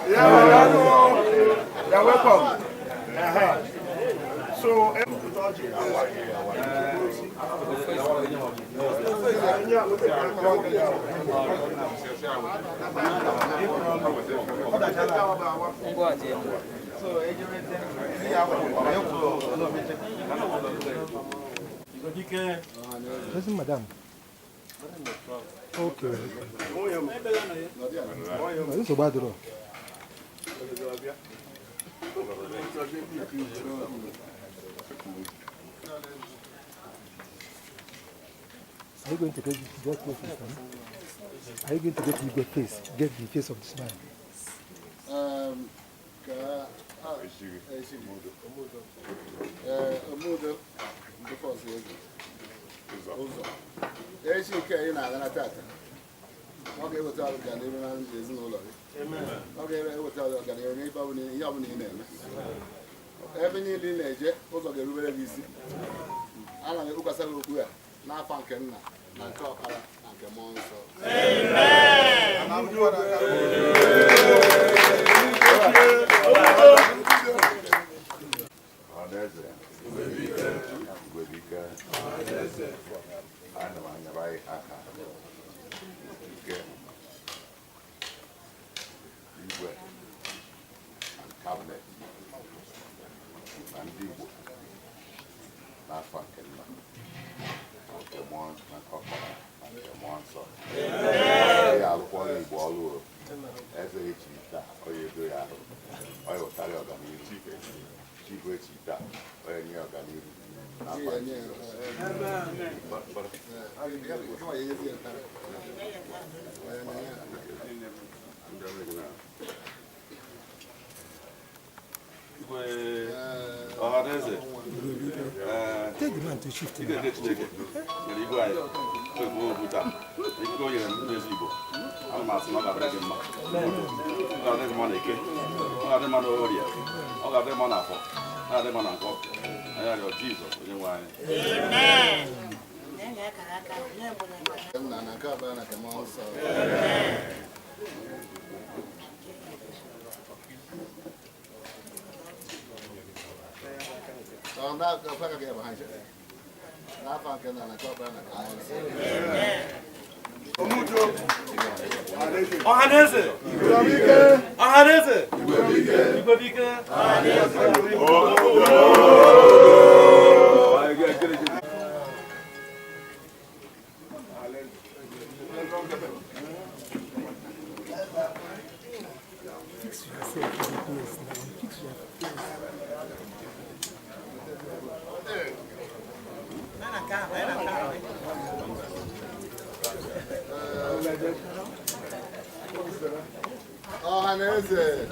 You are welcome. So, Listen, madam. Okay. This is bad. Are you going to get this man? Are you going to get the face? Get the face of this man? Ụzọ echi nke ị na-agara tata, ọ ga-eweta ọganihu na ezinụlọ gị, ọ ga-eweta ọganihu n'ihe ọbụla ị na-eme, ebe niile ị na-eje, ụzọ ga-erubere gị isi. Ana m ekpukwasa gị okpu a n'afọ nke nna na nke ọkara na nke mmụọ nsọ. Ọhaneze, Igwebike, ana m anyara aka nke igwe and cabinet na ndị Igbo n'afọ nke nna na nke mmụọ na nke ọkpara na nke mmụọ nsọ. Ya alụkwọrọ Igbo ọlụ o. Eze echi taa, ọ ya edo ya ahụ, ọ ya ụtarị ọganihu. Chigwe echi taa, ọ ya enye ọganihu n'afọ Jizọs. Igwe Ọhaneze, Take the man to shift. Ike nke Chineke nyere igwe anyị egwu okwu taa, ikike o nyere m ndị ezi Igbo, ana m asị na ọ ga-adịrị gị mma, ọ ga-adịrị gị mma na Eke, ọ ga-adị mma na Orie, ọ ga-adị mma na Afọ, ọ ga-adị mma na Nkwọ. Anyị arịọ Jizọs onye nwe anyị. Nna na nke ọkpara na nke mmụọ nsọ. Ọ na-akwa ka gị bụ ha nche. N'afọ nke nna na nke ọkpara na nke mmụọ nsọ. Ọhaneze! Ọhaneze! Igwebike! Fix yourself to the place now. Fix your face. Ọhaneze,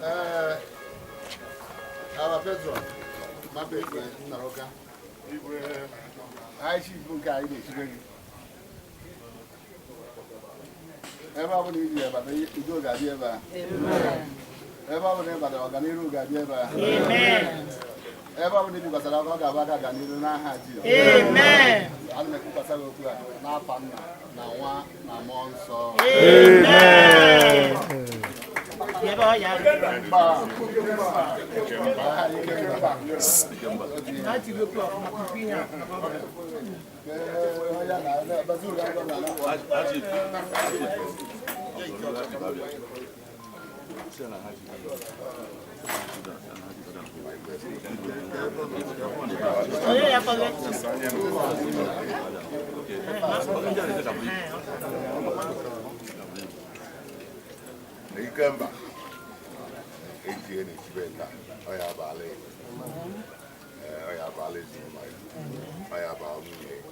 ee, our patron Mapete Nnaruka, anyị chief nke anyị na-echire gị, ebe ọ bụla iji ebata, udo ga-adị ebe a. Ebe ọ bụla ịbata, ọganihu ga-adị ebe a. Ebe ọ bụla ibikwasara aka, ọ ga-abụ aka ọganihu n'aha Jizọs. Ana m ekwukwasa gị okwu a n'afa nna na nwa na mmụọ nsọ. Mba. Ikemba. Ikemba echie na-echibe taa, ọ ya abalị, ọ ya abalị ezinụlọ ya, ọ ya abaa nwunye ya.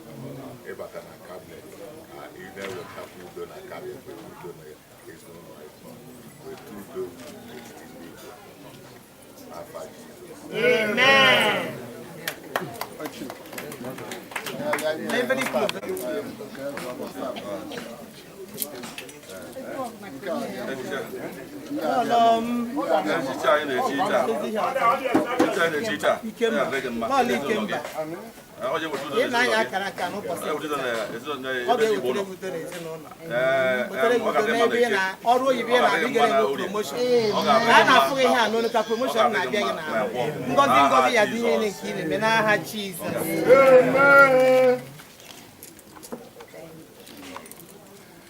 Ịbata na cabinet ka ị na-ewetakwa udo na cabinet, weta udo na ezinụlọ ya, weta udo n'etiti ndị Igbo n'afa Jizọs. Echichi anyị na-echi taa, echichi anyị na-echi taa, ya adịrị gị mma n'ezinụlọ gị. Ọ ga-eweta udo Ị na-anya n'ezinụlọ gị. Akara aka n'ụbọchị Ọ ga-eweta udo n'ezinụlọ ọ ebe Igbo ga-ewetara nọ. gị udo n'ezinụlọ, Ee, wetere gị ọ udo ga-adị mma n'ebe ị n'Eke. na ọrụ oyibo ị Ọ na-abịa ga-adị mma ga na enwe Orie. Promotion. Ọ ga-adị A mma na-afụ gị ihe a na n'olu ka promotion Ọ ga-adị na-abịa gị mma na n'ahụ. Nkwọ. Ngọzi N'aha ngọzi ya dị ihe Jizọs. nke ị na-eme n'aha Jizọs.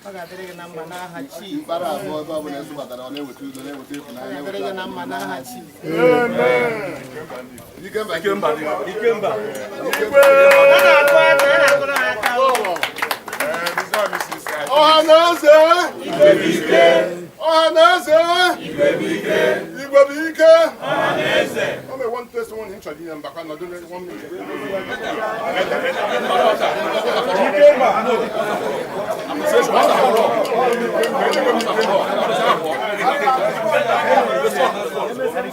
Ọ ga-adịrị gị na mma n'aha Jizọs. Mkpara abụọ, ebe ọ bụla esụbatara, ọ na-eweta udo, na-eweta ịfụnanya. Ọ ga-adịrị gị na mma n'aha Jizọs. Ikemba. Ikemba. Ikemba. A na-akụ aka, a na-akụrụ ha aka o. Ọhaneze! Ọhaneze! Igwe bụ ike! O nwere one testimony m chọrọ inye mbakwa nọdụ one minute. Ikemba.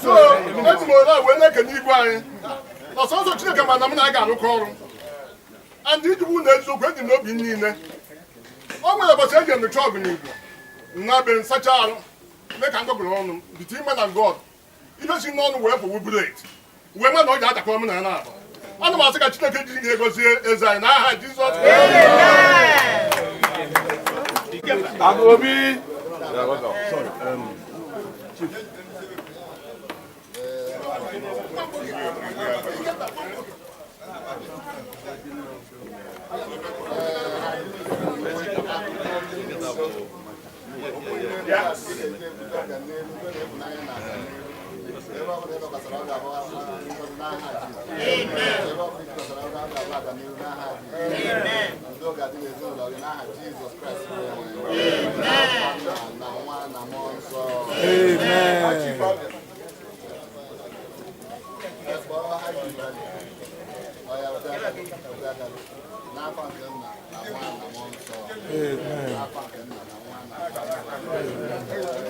So eji m ole wee na-ekene igwe anyị. Ọsọsọ Chineke ma na m na a ga-arụkọ ọrụ. And iji bụ na eziokwu eji n'obi niile. O nwere ụbọchị eji emecha ọgụ n'Igbo. Na be nsacha arụ mee ka m gọgụrụ ọnụ m between man and God. Ife si n'ọnụ wee pụwu bullet. Wee ma na ọ ji adakọ m na ya na-abụ. Ana m asị ka Chineke ji ihe gozie eze anyị n'aha Jizọs. Agobi. Yeah, welcome. Sorry. Chief.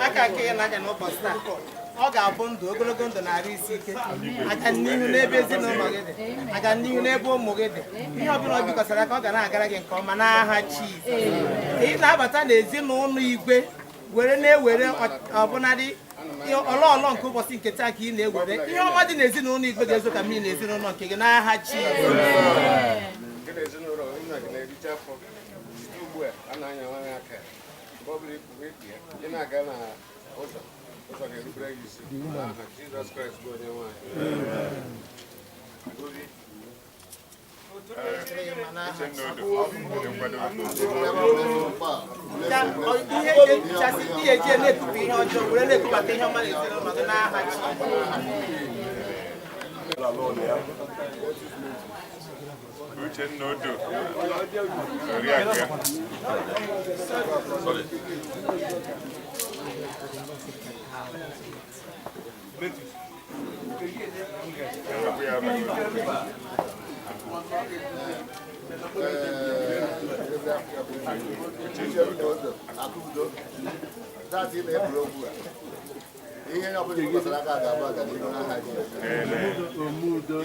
Aka nke ya na-anya n'ụbọchị taa, ọ ga-abụ ndụ ogologo ndụ na-arụ isi ike, aga n'ihu n'ebe ezinụlọ gị dị, aga n'ihu n'ebe ụmụ gị dị, ihe ọbụla ọ bikọsara aka ọ ga na-agara gị nke ọma n'aha Jizọs. Ị na-abata n'ezinụlọ igwe were na-ewere ọbụnadị ọlọọlọ nke ụbọchị nke taa ka ị na-ewere ihe ọma dị n'ezinụlọ igwe ga-ezo ka mmiri n'ezinụlọ nke gị n'aha Jizọs. Ihe ga-ehichasị ihe eji na-ekupụ ihe ọjọọ were na-ekubata ihe ọma n'ezinụlọ gị n'aha Jizọs. Uchenna Odo. Oriakụ ya. Sorry. Ihe ọbụla gbasara aka ga-abụ aganihu n'aha Jizọs.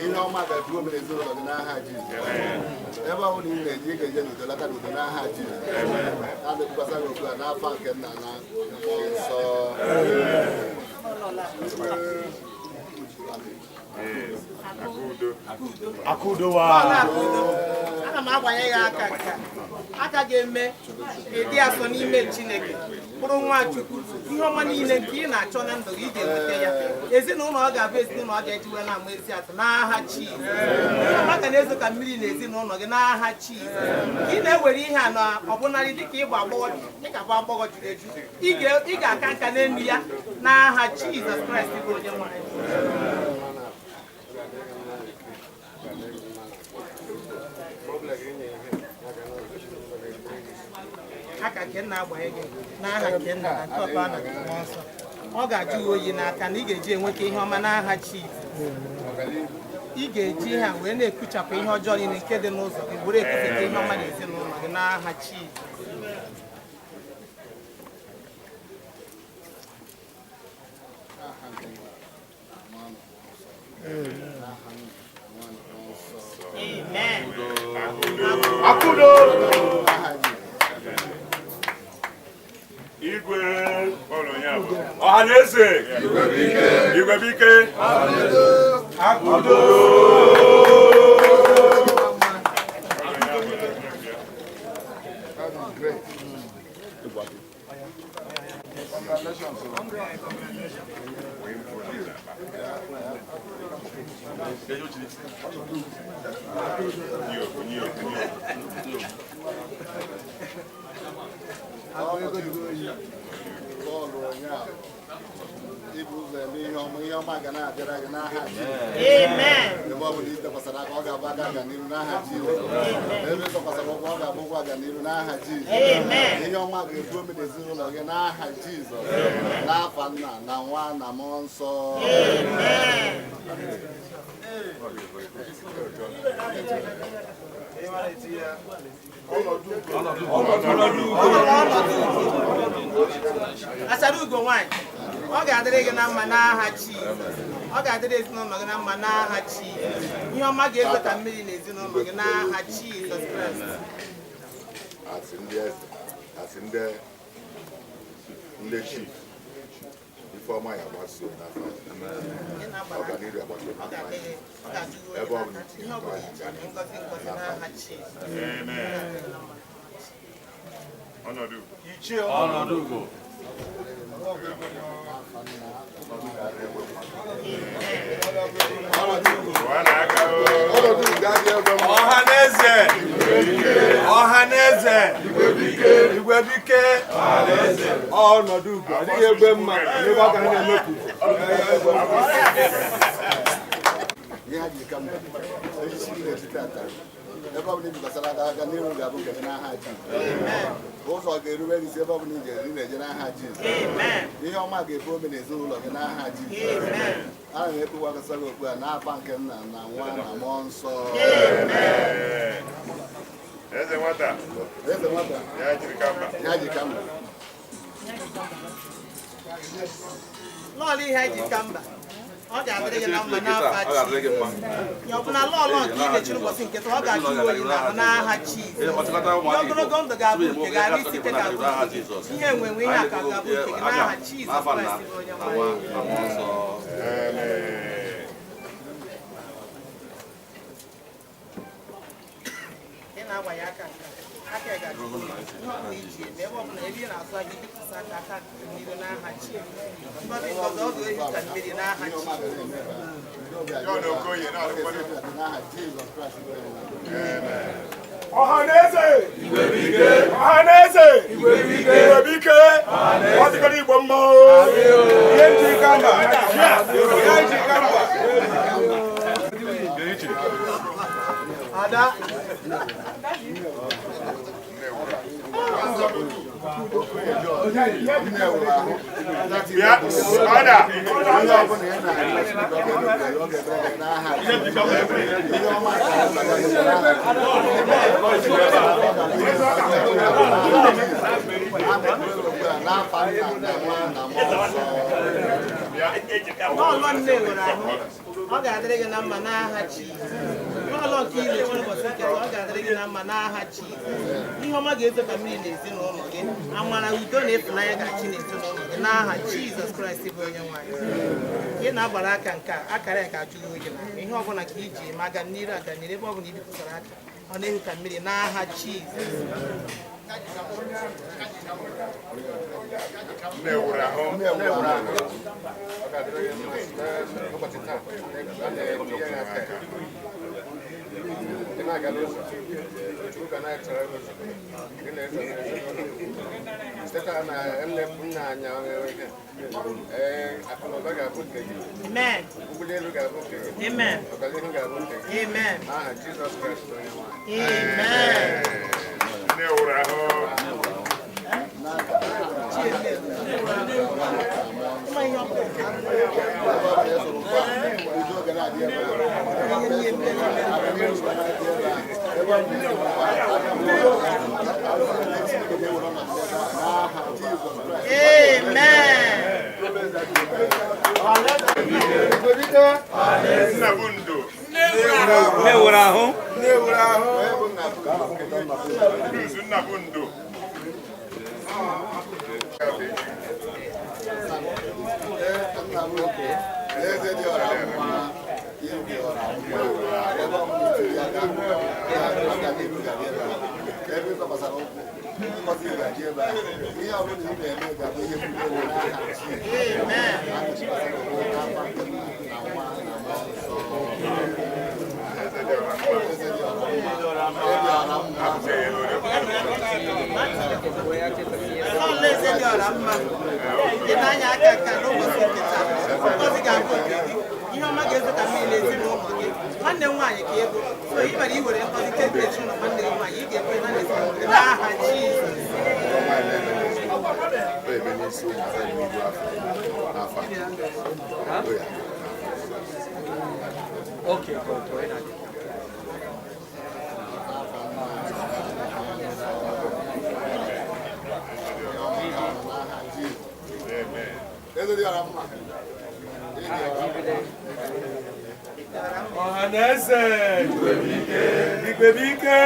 Ihe ọma ga-ebu omere ezinụlọ gị n'aha Jizọs. Ebe ọ bụla ị na-eje ị ga-eje n'udo lata n'udo n'aha Jizọs. A na-ekwukwasa gị okwu a n'afọ nke nna na mmụọ nsọ. Akudo. Ana m agbanye gị aka nke aka ga-eme ịdị asọ n'ime Chineke bụrụ nwa Chukwu. Ihe ọma niile nke ị na-achọ na ndụ gị ị ga-enweta ya. Ezinụlọ ọ ga-abụ ezinụlọ ọ ga-eji wee na-ama ezi atụ n'aha Jizọs. Ihe ọma ga na-ezo ka mmiri na ezinụlọ gị n'aha Jizọs. Ị na-ewere ihe a na ọbụnarị dịka ịgba agbọghọ dịka bụ agbọghọ juru eju, ị ga-aka nka n'elu ya n'aha Jizọs Kraịst bụ onye nwe anyị. Aka nke nna agbanye gị n'aha nke nna na nke ọkpara na nke mmụọ nsọ. Ọ ga-ajụ gị oyi n'aka na ị ga-eji enweta ihe ọma n'aha Jizọs. Ị ga-eji ihe a wee na-ekuchapụ ihe ọjọọ niile nke dị n'ụzọ gị were ekupụta ihe ọma n'ezinụlọ gị n'aha Jizọs. Amen. Akudo. Igwe Ọhaneze. Igwe bụ ike. Akudo. Ibu ụzọ eme ihe ọma, ihe ọma ga na-abịara gị n'aha Jizọs. Ebe ọ bụla ị tọkwasara aka ọ ga-abụ aka aganihu n'aha Jizọs. Ebe ị tọkwasara ụkwụ ọ ga-abụ ụkwụ aganihu n'aha Jizọs. Ihe ọma ga-ebu ome n'ezinụlọ gị n'aha Jizọs. N'afa nna na nwa na mmụọ nsọ. Asara ugo nwanyị, Ọ ga-adịrị gị na mma n'aha Jizọs. Ọ ga-adịrị ezinụlọ gị na mma n'aha Jizọs. Ihe ọma ga-ezo ka mmiri na ezinụlọ gị n'aha Jizọs Kraịst. Asị ndị eze, asị ndị chief, ifeọma ya gbaso n'afọ, ọganihu agbaso Ọ n'afọ, ga-adị ọ ga-adị ebe ọ bụla ihe ọ bụla ị chọrọ, ngozi ngozi n'aha Jizọs. Ọnọdụ. Ọnọdụ ugo. Ọhaneze, ọhaneze, igwebike, ọnọdụ ugo, adịghị egbe mma, ebe ọ ga na-emepụ. Ihe ha ji ka mba echichi m na-echi tata, ebe ọ bụla ibikwasara aka, aka n'iru ga-abụ nke gị n'aha Jizọs. Ụzọ ga-erube gị isi ebe ọ bụla ije ị na-eje n'aha Jizọs. Ihe ọma ga-ebu ome n'ezinụlọ gị n'aha Jizọs. Ana m ekpuwakọsa gị okpu a n'afa nke nna na nwa na mmụọ nsọ. Eze nwata. Eze nwata. Ya jiri kamba. Ya ji kamba. Lọọlọ ihe anyị ji ka mba, ọ ga-adịrị gị na mma n'afa Ọ ga-adịrị gị mma. Jizọs. Ya ọ bụ na lọọlọ nke ị mechiri ụbọchị nke taa, ọ ga-achụ uwe oyi n'ahụ n'aha Jizọs. Ọchịkọta ụmụaka Igbo. Ogologo ndụ ga-abụ nke gị, arụ isi ike ga-abụ N'aha nke gị. Jizọs. Ihe enwenwe ihe akụ ga-abụ nke gị n'aha Jizọs N'afa nna, Kraịst bụ onye na nwe nwa, anyị. na mmụọ nsọ. Ị na-agbanye aka nke a, aka ya ga-adị ihe ọ bụla iji eme, ebe ọ bụla ebe ị na-azụ ahịa, ibikwasị aka aka mmiri n'aha Jizọs. Ngozi ngozi ọ ga-ehi ka mmiri n'aha Jizọs. John Okoye na-arụkwanụ. N'aha Jizọs Kraịst bụ onye nwe anyị. Ọhaneze, ọhaneze, igwebike, ọ dịgoro Igbo mma o. Ihe nji kamba, ihe nji kamba. Ada. Bịa, ọda. Ihe ọbụla ị na-arịọ Chineke, ọ ga-emere gị n'aha Jizọs. Ihe ọma ga-abụ n'afa nna na nwa na mmụọ nsọ. Lọọlọ nne nwere ahụ, ọ ga-adịrị gị na mma n'aha Jizọs. Lọọlọ nke ị na-eche ụbọchị nke taa, ọ ga-adịrị gị na mma n'aha Jizọs. Ihe ọma ga-ezo ka mmiri n'ezinụlọ gị, amara, udo na ịfụnanya ga-achị n'ezinụlọ gị n'aha Jizọs Kraịst bụ onye nwe anyị. Ị na-agbara aka nke a, akara ya ga-ajụ gị oyi n'ahụ. Ihe ọbụla ka iji eme, aga n'iru aga n'iru, ebe ọbụla ibikwasara aka, ọ na-ehu ka mmiri n'aha Jizọs. Nne wuru ahụ. Nne wuru ahụ. Ọ ga-adịrị gị mma n'ụbọchị taa. A na-etinye ya aka. Ị na-aga n'ụzọ, Chukwu ga na-echere gị ụzọ. Gị na-eso ezinụlọ. Site taa na nne nna anyị ọhụrụ ihe. Ee, akụnụba ga-abụ nke gị. Amen. Mbuli elu ga-abụ nke gị. Amen. Ọganihu ga-abụ nke gị. Amen. N'aha Jizọs Kraịst onye nwe anyị. Amen. Nne wuru ahụ. Udo ga na-adị ebe a. Ọganihu ga na-adị ebe a. Ebe ọ bụla ị Chineke ga-ewere ọnọdụ ebe a n'aha Jizọs Kraịst. Amen. Nna bụ ndo. Nne wuru ahụ. Nne wuru ahụ. Nduzu nna bụ ndo. Eze dị ọra mma, igwe ọra mma, ebe ọ bụla itiri aka, ọganihu ga-adị ebe a. Ebe ị zọkwasara ụkwụ, ngọzi ga-adị ebe a. Ihe ọ bụla ị na-eme ga-abụ ihe mbuli elu n'aha Jizọs. A na-echikwasara ụkwụ n'afa nke nna na nwa na mmụọ nsọ. Eze dị ọra mma, eze dị ọra mma. Lọọlọ eze dị ọra mma, ị na-anya aka nka n'ụbọchị nke taa, ngọzi ga-abụ nke gị. Ihe ọma ga-ezo ka mmiri n'ezinụlọ gị. Nwanne m nwaanyị ka ego so ị mere iwere ngọzi nke dị ezinụlọ nwanne gị nwaanyị, ị ga-ekwe na ezinụlọ gị n'aha Jizọs. Ebe n'isi ụmụaka n'iru afọ n'afọ a. O ya. Okay, go, go ahead. Eze dị ọra mma. Ọhaneze! Igwebuike!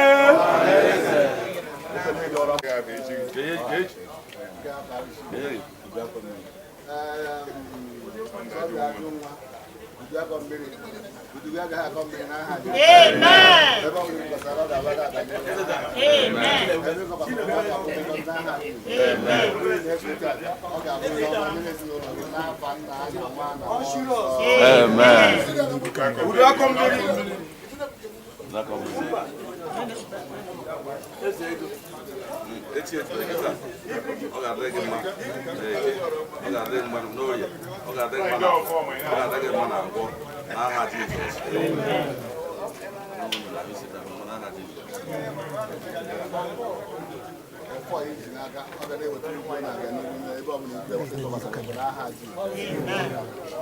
Amen. Amen. Udo akọ mmiri. Echi echi kịta, ọ ga-adịrị gị mma n'Eke, ọ ga-adịrị gị mma n'Orie, ọ ga-adịrị gị mma n'Afọ, ọ ga-adịrị gị mma na Nkwọ, n'aha Jizọs. N'aha Jizọs. Ọfọ a iji n'aka, ọ ga na-eweta ukwu na-aga n'ihu n'ebe ọbụla ikpe ịtụkwasara bụ n'aha Jizọs.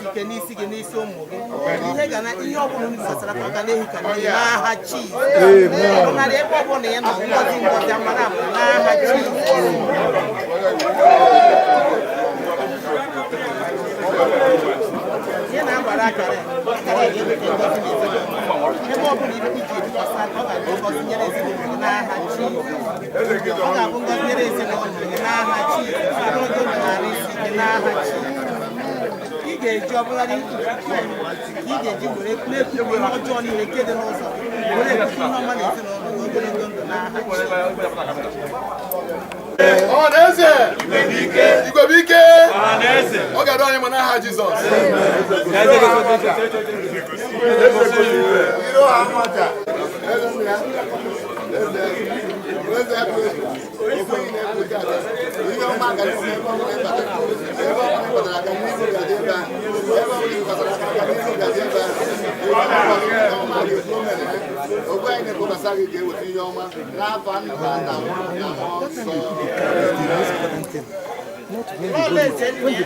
Ike n'isi gị, n'isi ụmụ gị, ihe ga na ihe ọbụla unu gbasara ka ọ ga na-ehu ka mmiri n'aha Jizọs. Ọbụnadị ebe ọbụla ị nọ, ngọzi ngọzi, amara amara n'aha Jizọs. Ihe na-agbara akara akara ga-eweta ngọzi n'ezinụlọ. Ebe ọbụla ibu ji ebikwasị aka, ọ ga-abụ ngọzi nyere ezinụlọ gị n'aha Jizọs. Ọ ga-abụ ngọzi nyere ezinụlọ gị n'aha Jizọs. Ogologo ndụ na arụ isi ike n'aha Jizọs. Ị ga-eji ọbụladị ị ga-eji were na-ekwupụ ihe ọjọọ niile nke dị n'ụzọ gị, were ekwupụ ihe ọma n'ezinụlọ gị, ogologo ndụ n'aha Jizọs. Ọhaneze! Igwebuike! Ọ ga-adị anyị mma n'aha Jizọs. Iro ha nwata. Eze nna ya. Eze eze ekwe. Okweghị na-ekwe tata. Ihe ọma ga na-eme ebe ọbụla ị batara. Ebe ọbụla ị batara aka n'ihu ga-adị ebe ahụ. Ebe ọbụla ị batara aka n'ihu ga-adị ebe ahụ. Ihe ọma ga-ekwu o mere ya. Okwu anyị na-ekwobasa gị ga-eweta ihe ọma n'afọ nna na nwa na mmụọ nsọ. Lọlọ eze nne ya,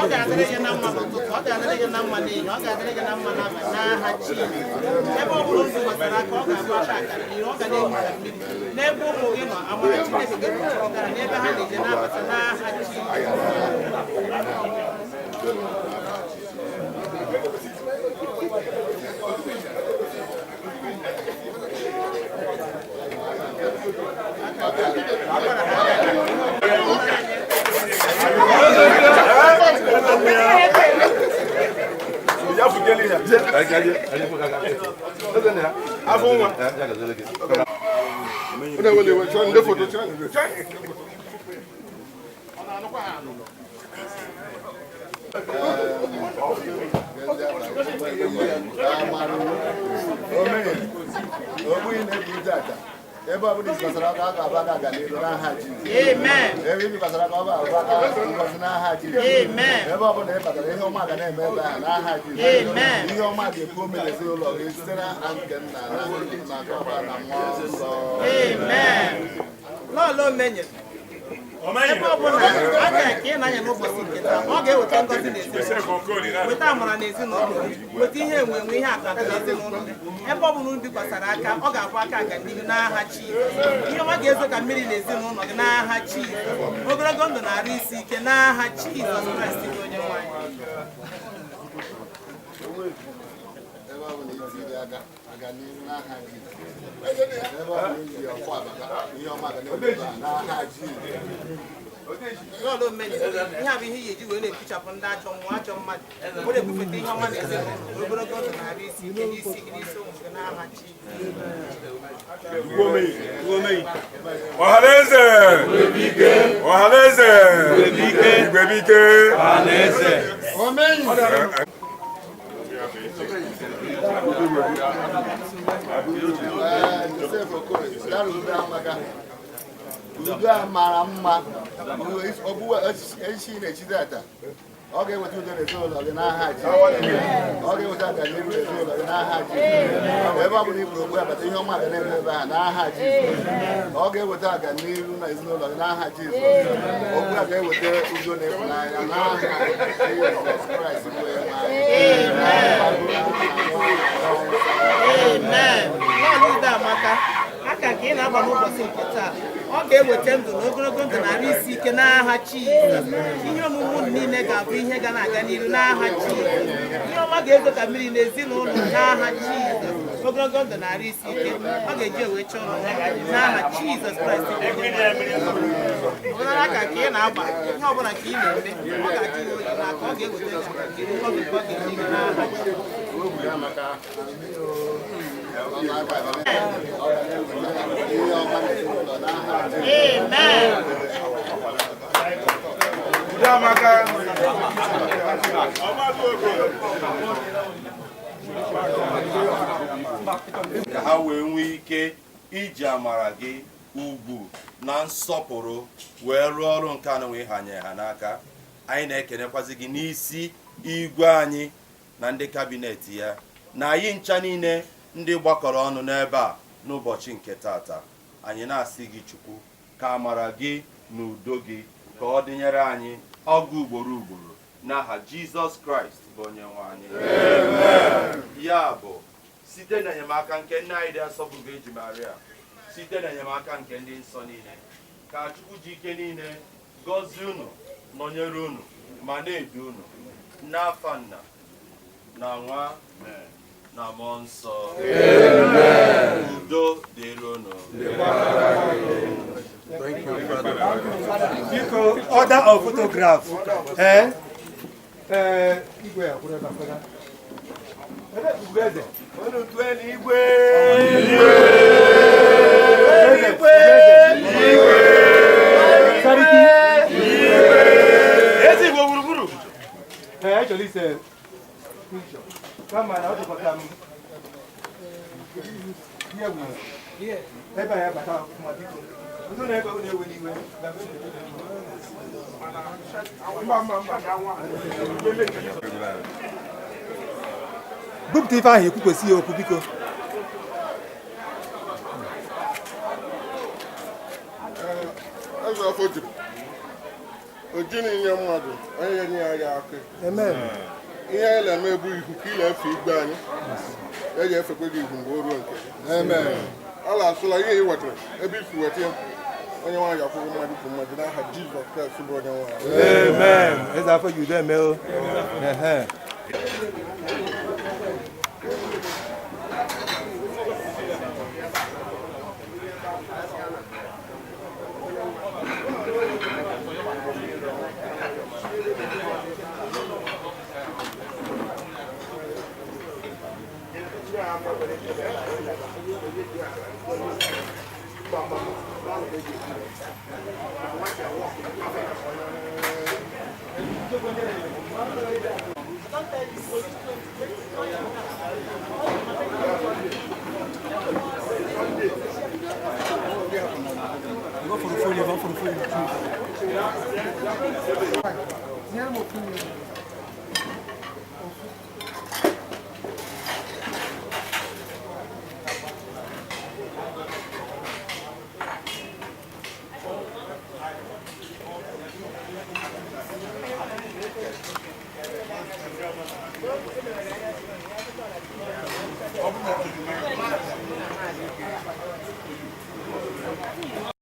ọ ga-adịrị gị na mma n'ụtụtụ, ọ ga-adịrị gị na mma n'ehihie, ọ ga-adịrị gị na mma n'abalị n'aha Jizọs. Ebe ọ bụla unu gbasara aka, ọ ga-abụ aka akara n'ihu, ọ ga na-ehu ka mmiri. N'ebe ụmụ gị nọ, amara Chineke ga-ekpuchikọtara n'ebe ha na-eje na-abata n'aha Jizọs. Ebe ọ bụla i gbasara aka, ọ ga-abụ aka aga n'ihu n'aha Jizọs. Amen. Ebe i gbasara aka, ọ ga-abụ aka ngọzi n'aha Jizọs. Amen. Ebe ọ bụla ị batara, ihe ọma ga na-eme ebe ahụ n'aha Jizọs. Amen. Ihe ọma ga-ekwu ome n'ezinụlọ gị site n'aha nke nna na na nke Ọkpara na mmụọ nsọ. Amen. Lọlọ Omenye, ebe ọ bụla aka ka ị na-anya n'ụbọchị nke taa, ọ ga-eweta ngọzi n'ezinụlọ, weta amara n'ezinụlọ gị, weta ihe enwe enwe, ihe akụ akụ n'ezinụlọ gị. Ebe ọ bụla unu bikwasara aka, ọ ga-abụ aka aga n'ihu n'aha Jizọs. Ihe ọma ga-ezo ka mmiri n'ezinụlọ gị n'aha Jizọs. Ogologo ndụ na arụ isi ike n'aha Jizọs Kraịst bụ onye nwe anyị. Ebe ọ bụla i tiri aka, aga n'ihu n'aha Jizọs. Ebe ọ bụla i ji ọfọ abata, ihe ọma ga na-eme ebe ahụ n'aha Jizọs. Lọlọ Omenye, ihe a bụ ihe ị ga-eji wee na-efichapụ ndị ajọ mmụọ, ajọ mmadụ, were ebufeta ihe ọma n'ezinụlọ, ogologo ndụ na arụ isi ike n'isi gị, n'isi ụmụ gị n'aha Jizọs. Ọhaneze! Ọhaneze! Igwebuike! Omenye. Joseph Okoye, udo amaka. Udo a mara mma. Echi na-echi tata. Ọ ga-eweta udo n'ezinụlọ gị n'aha Jizọs. Ọ ga-eweta ọganihu n'ezinụlọ gị n'aha Jizọs. Ebe ọ bụla i buru okpu abata, ihe ọma ga na-eme ebe ahụ n'aha Jizọs. Ọ ga-eweta ọganihu na ezinụlọ gị n'aha Jizọs. Okwu a ga-eweta udo na ịhụnanya n'aha Jizọs Kraịst bụ onye nwe anyị. Amen. Lọọlọ udo amaka. Aka nke ị na-agba n'ụbọchị nke taa, ọ ga-eweta ndụ na ogologo ndụ na arụ isi ike n'aha Jizọs. Ihe omume unu niile ga-abụ ihe ga na-aga n'iru n'aha Jizọs. Ihe ọma ga-ezo ka mmiri n'ezinụlọ n'aha Jizọs. Ogologo ndụ na arụ isi ike ọ ga-eji ewe chọọ ụlọ n'aha Jizọs Kraịst bụ onye nwe anyị. Ọbụnara aka nke ị na-agba, ihe ọbụla nke ị na-eme, ọ ga-ajụ gị oyi n'aka, ọ ga-eweta gị ngọzi nke ọ ga-enye gị n'aha Jizọs. Amen. Udo amaka. Ka ha wee nwee ike iji amara gị, ugwu na nsọpụrụ wee rụọ ọrụ nke anụ wee hanye ha n'aka. Anyị na-ekenekwazi gị n'isi igwe anyị na ndị cabinet ya na anyị ncha niile ndị gbakọrọ ọnụ n'ebe a n'ụbọchị nke tata. Anyị na-asị gị, Chukwu, ka amara gị na udo gị ka ọ dịnyere anyị ọgụ ugboro ugboro n'aha Jizọs Kraịst bụ onye nwe anyị. Ya bụ, site n'enyemaka nke nne anyị dị asọ bụ Virgin Maria, site n'enyemaka nke ndị nsọ niile, ka Chukwu ji ike niile gọzie unu, nọnyere unu ma na-edu unu, n'afa Nna na Nwa na Mmụọ Nsọ. Udo dịrị unu. Biko, order of photograph. Ee ee, igwe ya kwụrụ ebe a, fada. Ebe ugwu eze. Unu tụọ n'igwe. Eze, Igwe. Sariki. Ezi Igbo gburugburu. Ee, actually ise picture. Kama na ọ dịkwa ka m ihe wuru. Ebe a ya bata ọfụma, biko. Ndị na-ebe unu ewe n'iwe. Mba, mba, mba. Bupụta ife ahụ, ekwukwesị ya okwu, biko. Eze afọ juru oji na-enye mmadụ onye ya nye ya aka. Amen. Ihe anyị na-eme bụ ihu ka ị na-efe igwe anyị, ya ga-efekwa gị ihu mgbe o ruo nke gị. Amen. Ala asụla ihe ị wetara ebe isi weta ya, onye nwaanyị akwụghị mmadụ kwụ mmadụ n'aha Jizọs Kraịst bụ onye nwaanyị. Amen. Eze afọ ji udo eme o. Ehe. Go for the phone, go for the phone.